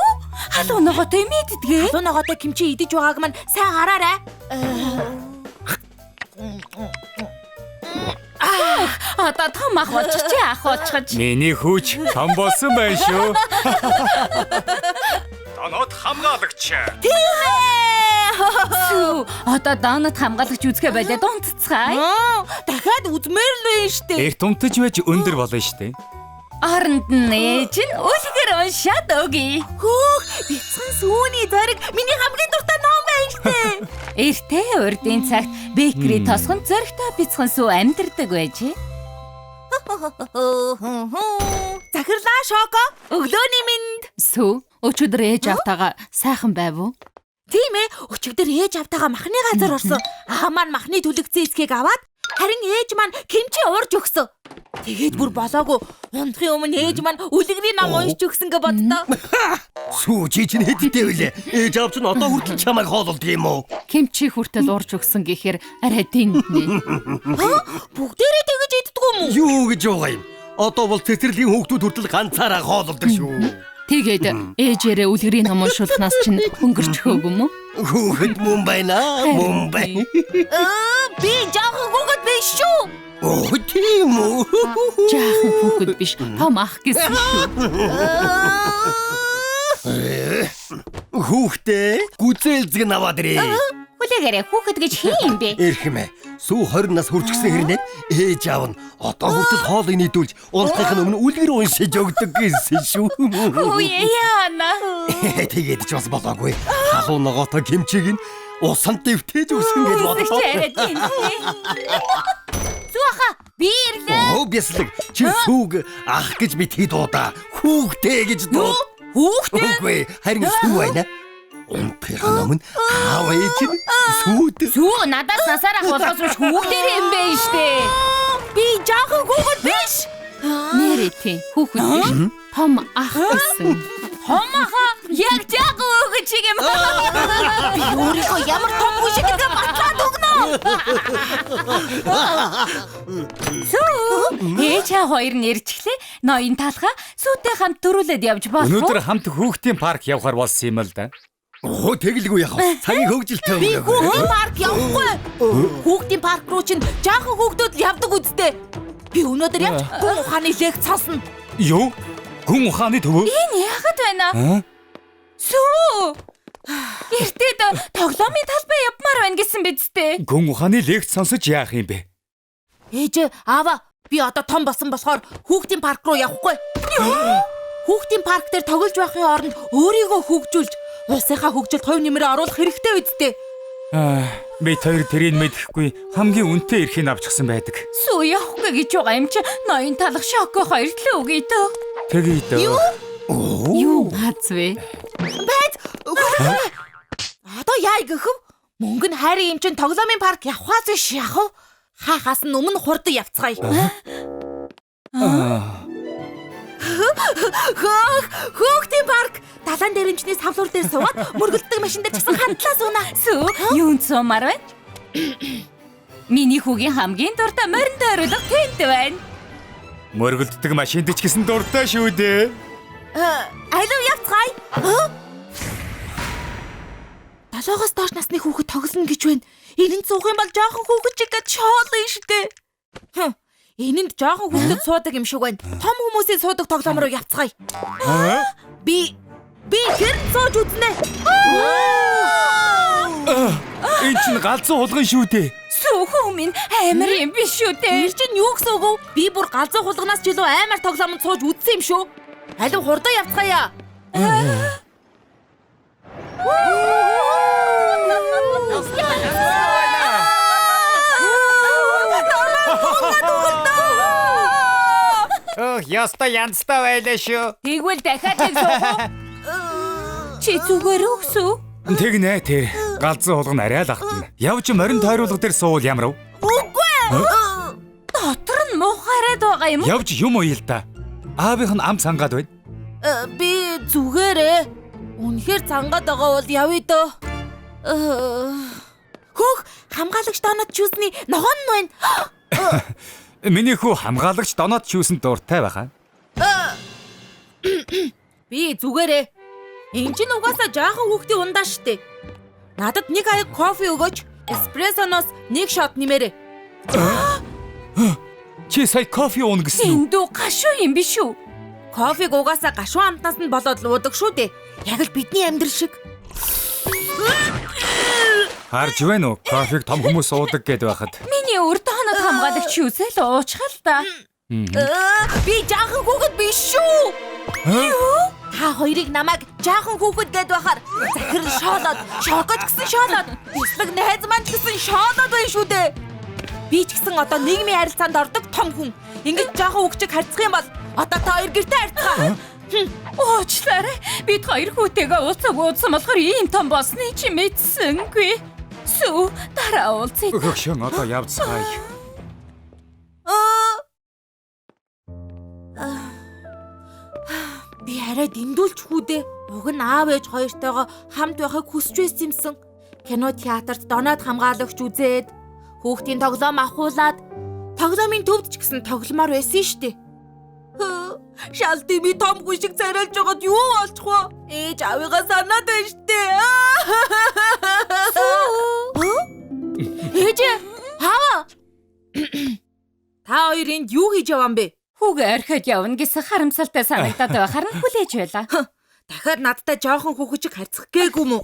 Халуун ногоотой юм иддэг? Халуун ногоотой кимчи идэж байгааг мань сайн хараарай. Одоо том ах болчих чи ах болчих. Миний хүүч том болсон байна шүү. Донод хамгаалагч. Сүү, одоо донод хамгаалагч үзгээ болоод унтцгаая. Дахиад үзмээр л байна штэ. Эрт унтаж байж өндөр болно штэ. Оронд нь ээж нь үлгэр уншаад өгье. Хөөх, бяцхан сүүний зориг миний хамгийн дуртай ном байна штэ. Эртээ урдын цагт бэкери тосгон зоригтой бяцхан сүү амьдардаг байжээ. Захирлаа Шоко, өглөөний мэнд. Сүү, өчигдөр ээж автагаа сайхан байв уу? Тийм ээ, өчигдөр ээж автагаа махны газар орсон. Аа маань махны түлэгцэн эсхийг аваад харин ээж маань кимчи уурж өгсөн. Тэгээд бүр болоогүй. Унтахын өмнө ээж маань үлгэрийн ном уншиж өгсөн гэж боддоо. Сүү чи чинь хэдтэй вүлээ? Ээж аав чинь одоо хүртэл чамайг хоололдог юм уу? Кимчи хүртэл уурж өгсөн гэхээр арай тэнгэнэ. Бүгдээрээ тэгэж иддэг юм уу? Юу гэж байгаа юм? Одоо бол цэцэрлэгийн хүүхдүүд хүртэл ганцаараа хоололдог шүү. Тэгээд ээжээрээ үлгэрийн ном уншуулснаас чинь хөнгөрчхөөг юм уу? Хүүхэд мөн байна, мөн байна. Би жаахан хүүхэд биш шүү. Оо тийм үү? Жаахан хүүхэд биш, том ах гэсэн шүү. Хүүхдээ гүзээлзэг нь аваад ирээ. Хүлээгээрэй хүүхэд гэж хин юм бэ? Эрхэмээ. Сүү 20 нас хүрчихсэн хэрнээ ээж аав нь одоо хүртэл хоолыг нийдүүлж унтахын өмнө үлгэр уншиж өгдөг гэсэн шүү. Үе яана. Тэгээд ч бас болоогүй. Халуун ногоотой кимчиг нь усанд дэвтээж өгсөн гэж бодлоо. Сүү аха, би ирлээ. Оо бяцлаг. Чи сүүг ах гэж битгий дуудаа. Хүүхдээ гэж дуу. Хүүхдээ? Үгүй, харин сүү байна. Унтахын өмнө аав ээж нь сүүд. Сүү надаас насаар ах болохоос биш хүүхдээр юм бэ штэ. Би жаахан хүүхэд биш. Нэрээ тий, хүүхэд биш. Том ах гэсэн. Том аха яг жаахан хүүхэд шиг юм. Би өөрийгөө ямар том хүн шиг гэдгээ батлаад өгнө. Сүү, ээж аа хоёр нэрчглээ. Ноён талхаа сүүтэй хамт төрүүлээд явж болох уу? Өнөөдөр хамт хүүхдийн парк явахар болсон юм л да. Оо тэгэлгүй яах вэ? Цагийн хөгжилтэй Би хүүхдийн парк явахгүй. Хүүхдийн парк руу чинь жаахан хүүхдүүд л явдаг үсттэй. Би өнөөдөр явж гүн ухааны лекц сонсно. Юу? Гүн ухааны төв? Энэ яагаад байна? Сүү! Эртэд тоглоомын талбай явмаар байна гэсэн биз дээ. Гүн ухааны лекц сонсож яах юм бэ? Ээж аава, би одоо том болсон болохоор хүүхдийн парк руу явахгүй. Хүүхдийн парк дээр тоглож байхын оронд өөрийгөө хөгжүүлж улсынхаа хөгжилд хувь нэмрээ оруулах хэрэгтэй үсттэй. Би хоёр тэрийг мэдэхгүй хамгийн үнэтэй эрхийг авчихсан байдаг. Сүү явахгүй гэж байгаа юм чи ноён талах Шоко хоёр л өгье дөө. Тэгье дөө. Юу аз вэ? Байз. Одоо яа гэх вэ? Мөнгө нь хайрын юм чин тоглоомын парк явахаас биш яах вэ? Хаахаас нь өмнө хурдан явцгаая. Хөөх, хөөхтийн парк далайн дээрэмчний савлуур дээр суугаад мөргөлддөг машин дээр ч гэсэн хандлаа сууна. Сүү, юунд суумаар байна? Миний хүүгийн хамгийн дуртай морин дойруулга тэнд байна. Мөргөлддөг машинд ч гэсэн дуртай шүү дээ. Алив явцгаая. 7-оос доош насны хүүхэд тоглоно гэж байна. Энэнд суух юм бол жоохон хүүхэд чиг гэж шоолно штэ. Энэнд жоохон хүүхэд суудаг юм шиг байна. Том хүмүүсийн суудаг тоглоом руу явцгаая. Би гэрт сууж үзнэ. Энэ чинь галзуу хулган шүү дээ. Сүүхүү минь амар юм биш үү дээ. Тэр чинь юу гэсэн үг вэ? Би бүр галзуу хулганаас ч илүү амар тоглоомд сууж үзсэн юм шүү. Алив хурдан явцгаая. Өх, яста янзтай байлаа шүү. Тэгвэл дахиад нэг суух уу? Чи зүгээр өгсөө? Тэгнэ тэр. Галзуу хулган арай л ахтана. Явж морин тойруулга дээр суувал ямар вэ? Үгүй. Дотор нь муухайраад байгаа юм уу? Явж юм уу ил та. Аавынх нь ам цангаад байна. Би зүгээрээ. Үнэхээр цангаад байгаа бол явъя дөө. Хөөх, хамгаалагч Донат Чүүсний ногоон нь байна. Миний хүү хамгаалагч Донат Чүүсэнд дуртай байхаа. Би зүгээрээ. Энд чинь угаасаа жаахан хүүхдийн ундаа штэ. Надад нэг аяг кофе өгөөч. Эспрессоноос нэг шот нэмээрэй. Чи сая кофе ууна гэсэн үү? Эндүү гашуу юм биш үү? Кофег угаасаа гашуун амтнаас нь болоод л уудаг шүү дээ. Яг л бидний амьдрал шиг. Харж байна уу? Кофег том хүмүүс уудаг гэд байхад. Миний өр Донат хамгаалагч юусэл уучихал та. Би жаахан хүүхэд биш шүү. Юу? Та хоёрыг намайг жаахан хүүхэд гэд байхаар захир шоолоод, шокод гэсэн шоолоод, бислэг найз маань ч гэсэн шоолоод байна шүү дээ. Би ч гэсэн одоо нийгмийн харилцаанд ордог том хүн. Ингэж жаахан хүүхчиг харьцах юм бол одоо та хоёр гэртээ харьцгаа. Уучлаарай. Бид хоёр хүүтэйгээ уулзаг уудсан болохоор ийм том болсныг чи мэдсэнгүй. Сүү, дараа уулзъя. Хөгшин одоо явцгаая. Би арай дэндүүлж хүүдээ. Уг нь аав ээж хоёртойгоо хамт байхыг хүсэж байсан юмсан. Кино театрт Донат хамгаалагч үзээд, хүүхдийн тоглоом авахуулаад, тоглоомын төвд ч гэсэн тогломоор байсан штэ. Шалти би том хүн шиг царайлж байгаад юу болчих вэ? Ээж аавыгаа санаад байна штэ. Ээж аава. Та хоёр энд юу хийж яваа юм бэ? Хүүгээ орхиод явна гэсэн харамсалтай санагдаад байхаар нь хүлээж байлаа. Дахиад надтай жоохон хүүхэд шиг харьцах гээгүй мүү?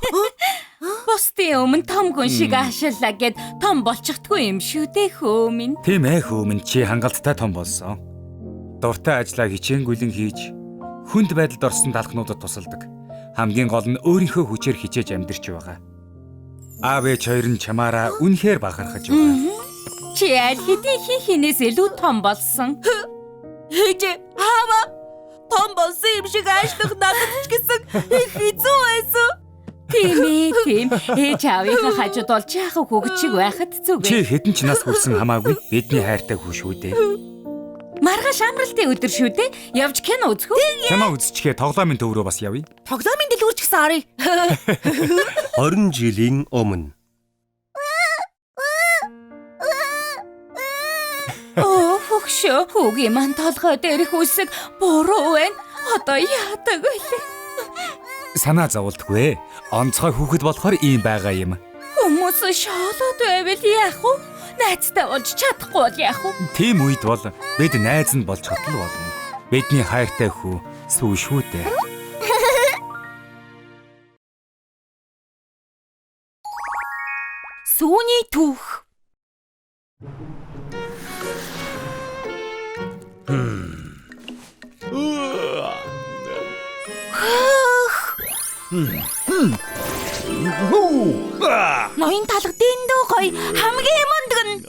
Бусдын өмнө том гүн шиг аашиллаа гэд том болчихдгүй юм шүү дээ хөө минь. Тийм хөө минь, чи хангалттай том болсон. Дуртай ажлаа хичээнгүйлэн хийж, хүнд байдалд орсон далхнуудад тусалдаг. Хамгийн гол нь өөрийнхөө хүчээр хичээж амьдарч байгаа. Аав ээж хоёр нь чамаараа үнэхээр бахархаж байгаа. Чи аль хэдийн хин хинээс илүү том болсон. Ээж аава, том болсон юм шиг аашлах надад ч гэсэн их хэцүү байсан. Тийм ээ, тийм. Ээж аавынхаа хажууд бол жаахан хүүхэд шиг байхад зүгээр. Чи хэдэн ч нас хүрсэн хамаагүй бидний хайртай хүү шүү дээ. Маргааш амралтын өдөр шүү дээ. Явж кино үзэх үү? Кино үзчихээ тоглоомын төв рүү бас явъя. Тоглоомын дэлгүүр ч гэсэн оръё. 20 жилийн өмнө. Оо, хөгшөө, хүүгийн маань толгой дээрх үсэг буруу байна. Одоо яадаг вэ? Санаа зовлдгүй. Онцгой хүүхэд болохоор ийм байгаа юм. Хүмүүс шоолоод байвал яах вэ? Найзтай болж чадахгүй бол яах вэ? Тийм үед бол бид найз нь болж чадал болно. Бидний хайртай хүү сүү шүү дээ. Сүүний түүх. Ноён талга дэндүү гоё, хамгийн мундаг нь.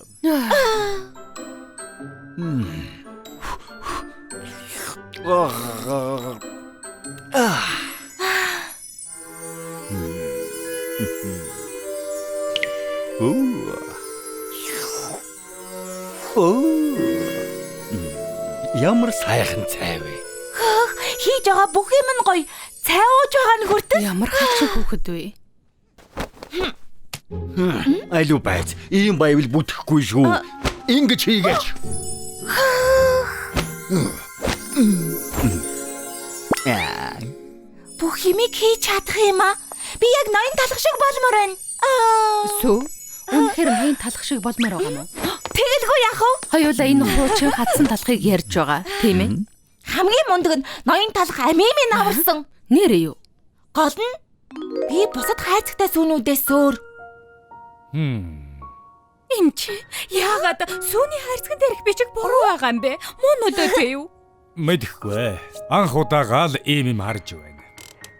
Ямар сайхан цай вэ? Хөөх, хийж байгаа бүх юм нь гоё. Цай ууж байгаа нь хүртэл. Ямар хачин хүүхэд вэ? Алив байц, ийм байвал бүтэхгүй шүү. Ингэж хийгээч. Бүх юмыг хийж чадах юм аа. Би яг ноён талах шиг болмоор байна. Сүү, үнэхээр ноён талах шиг болмоор байгаа юм уу? Тэгэлгүй яах вэ? Хоёулаа энэ хуучин хатсан талхыг ярьж байгаа, тийм ээ? Хамгийн мундаг нь ноён талах амийн минь аварсан. Нэрээ юу? Гол нь би бусад хайрцагтай сүүнүүдээс өөр. Эмч, яагаад сүүний хайрцаган дээрх бичиг буруу байгаа юм бэ? Муу нөлөөтэй юу? Мэдэхгүй. Анх удаага л ийм юм харж байна.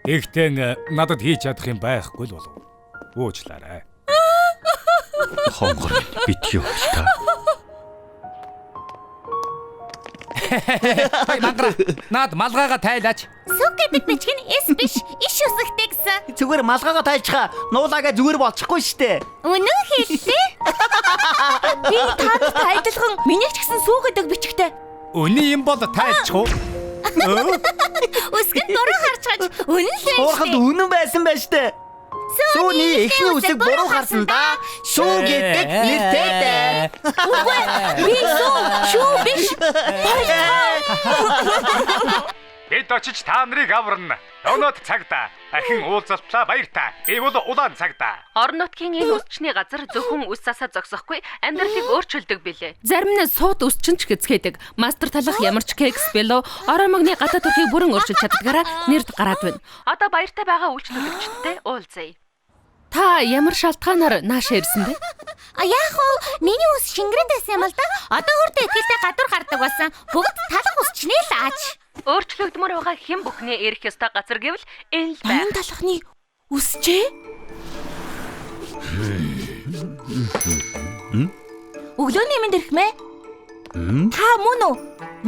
Гэхдээ надад хийж чадах юм байхгүй л болов. Уучлаарай. Хонгор битгий үл та. Хай мангара. Наад малгайгаа тайлаач. Сүг гэдэг бичиг нь эс биш, иш үсгтэй гэсэн. Зүгээр малгайгаа тайлчхаа. Нуулаагаа зүгээр болчихгүй штэ. Үнэн хэллээ. Би та нартай адилхан миний ч гэсэн сүү гэдэг бичгтэй. Үний юм бол тайлчих уу? Үсэг нь дуран харчхаж үнэн л байж. Уурхад үнэн байсан байж штэ. Сүүний эхний үсэг буруу харсан да. Сүү гэдэг нэртэй дээ. Үгүй би сүү шүү биш. Бид очиж та нарыг аварна. Өнөөд цагта ахин уулзалтлаа баяртай. Би бол улаан цагта. Орон нутгийн энэ үсчний газар зөвхөн үс засаа зогсохгүй амьдралыг өөрчилдөг билээ. Зарим нь сууд үсчин ч гэцгээдэг. Мастер талах ямар ч кекс бэлөө орой мөгний гадаа төрхийг бүрэн өөрчилж чаддгаараа нэрд гараад байна. Одоо баяртай байгаа үйлчлүүлэгчдтэй уулзъя. Та ямар шалтгаанаар наашаа ирсэн бэ? А яах вэ? Миний ус шингэрэн байсан юм л да. Одоо хүртэл ихэлтэй гадуур гардаг болсон. Бүгд талах усчнээ л ааж. Өөрчлөгдмөр байгаа хэн бүхний ирэх ёстой газар гэвэл энэ л байх. Ноён талхны үсчээ? Өглөөний мэнд эрхмээ. Та мөн үү?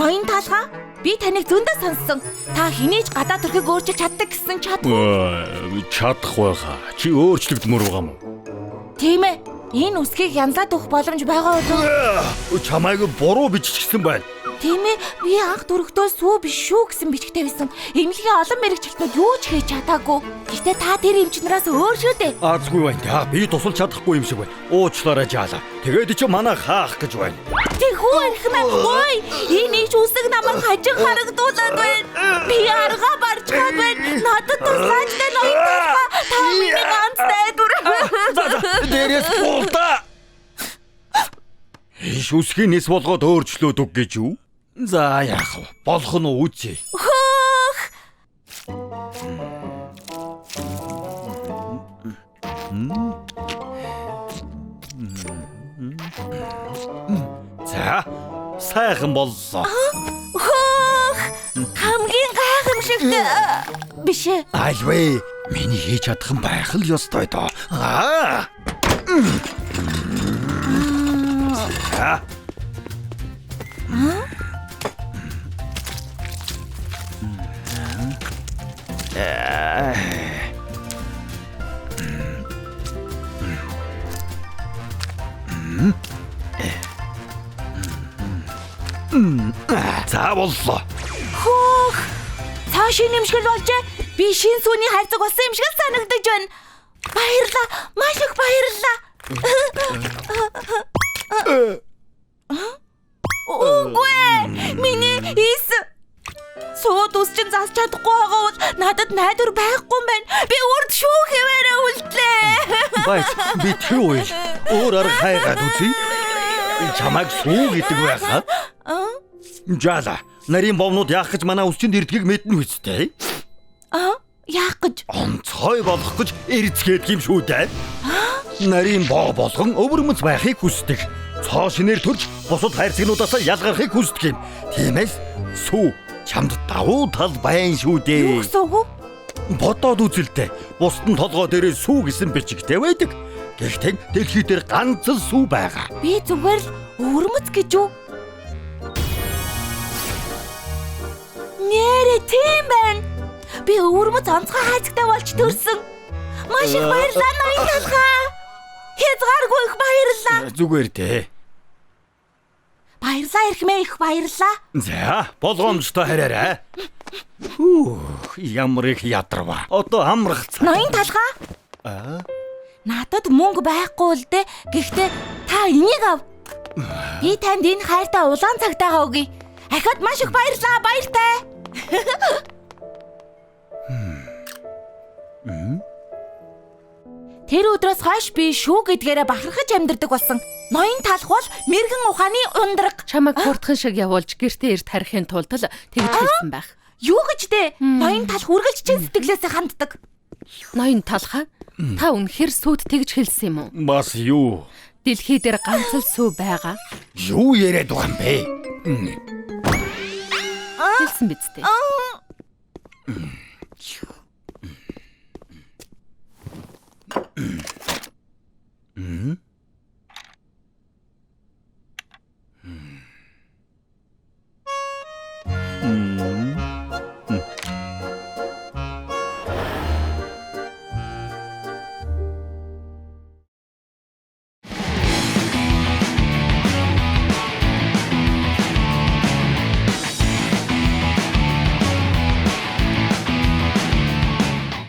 Ноён талхаа? Би таныг зөндөө сонссон. Та хинээж гадаа төрхийг өөрчилж чаддаг гэсэн чадах. Чадах байхаа. Чи өөрчлөгдмөр байгаа юм уу? Тийм ээ. Энэ үсгийг янзлаад өгөх боломж байгаа болов? Чамайг буруу биччихсэн байна. Тийм ээ. Би анх төрөхдөө сүү биш шүү гэсэн бичгтэй байсан. Эмнэлгийн олон мэрэгчлэтнүүд юу ч хийж чадаагүй. Гэхдээ та тэр эмч нараас өөр шүү дээ. Азгүй байна. Та би тусалж чадахгүй юм шиг байна. Уучлаарай жаала. Тэгээд чи манай хаах гэж байна. Тэхүү эрхмээ. Ой, энэ иш үсэг намайг хажиг харагдуулаад байна. Би аргаа барчгаад байна. Надад туслаач та ноён талхаа. Та миний ганц найдвар. За за, дээрээс буулда. Иш үсгийн нэс болгоод өөрчлөөд өг гэж юу? За яах вэ? Болох нь үзье. Хөөх. За, сайхан боллоо. Хөөх. Хамгийн гайхамшигт биш ээ. Альвэ, миний хийж чадах юм байх л ёстой доо. Аа. За. За боллоо. Хөөх. Цаа шинэ юм шиг л болжээ. Би шин сүүний хайрцаг болсон юм шиг л санагдаж байна. Баярлалаа. Маш их баярлалаа. Үгүй ээ. Миний эс сууд ус чинь засч чадахгүй байгаа бол надад найдвар байхгүй юм байна. Би урд шүү хэвээрээ үлдлээ. Баяр, би тэр үйл өөр арга хайгаад үзье. Чамайг сүү гэдэг байхаа. Жаала, нарийн бовнууд яах гэж манай үсчинд ирдгийг мэднэ үстэй. Аа, яах гэж? Онцгой болох гэж эрцгээд юм шүү дээ. Нарийн боо болгон өвөрмөц байхыг хүсдэг. Цоо шинээр төрж бусад хайрцагнуудаас ялгархыг хүсдэг юм. Тиймээс сүү чамд давуу тал байна шүү дээ. Юу гэсэн үг вэ? Бодоод үзэлтэй. Бусд нь толгой дээрээ сүү гэсэн бичигтэй байдаг. Гэхдээ дэлхий дээр ганц л сүү байгаа. Би зүгээр л өвөрмөц гэж үү? Нэрээ тийм байна. Би өвөрмөц онцгой хайрцагтай болж төрсөн. Маш их баярлалаа ноён талхаа. Хязгааргүй их баярлалаа. Зүгээр дээ. Баярлалаа эрхмээ их баярлалаа. За, болгоомжтой хараарай. Хүүх, ямар их ядарва. Одоо амрах цаг. Ноён талхаа. Аа. Надад мөнгө байхгүй л дээ. Гэхдээ та энийг ав. Би танд энэ хайртай улаан цагтаагаа өгье. Ахад маш их баярлалаа. Баяртай. Тэр өдрөөс хойш би шүү гэдгээрээ бахархаж амьдардаг болсон. Ноён талх бол мэргэн ухааны ундраг. Чамайг хурдхан шиг явуулж гэртээ эрт харихын тулд л тэгж хэлсэн байх. Юу гэж дээ? Ноён талх үргэлж чин сэтгэлээсээ ханддаг. Ноён талха, та үнэхээр сүйд тэгж хэлсэн юм уу? Бас юу? Дэлхий дээр ганц л сүү байгаа. Юу яриад байгаа юм бэ? Хэлсэн биз дээ.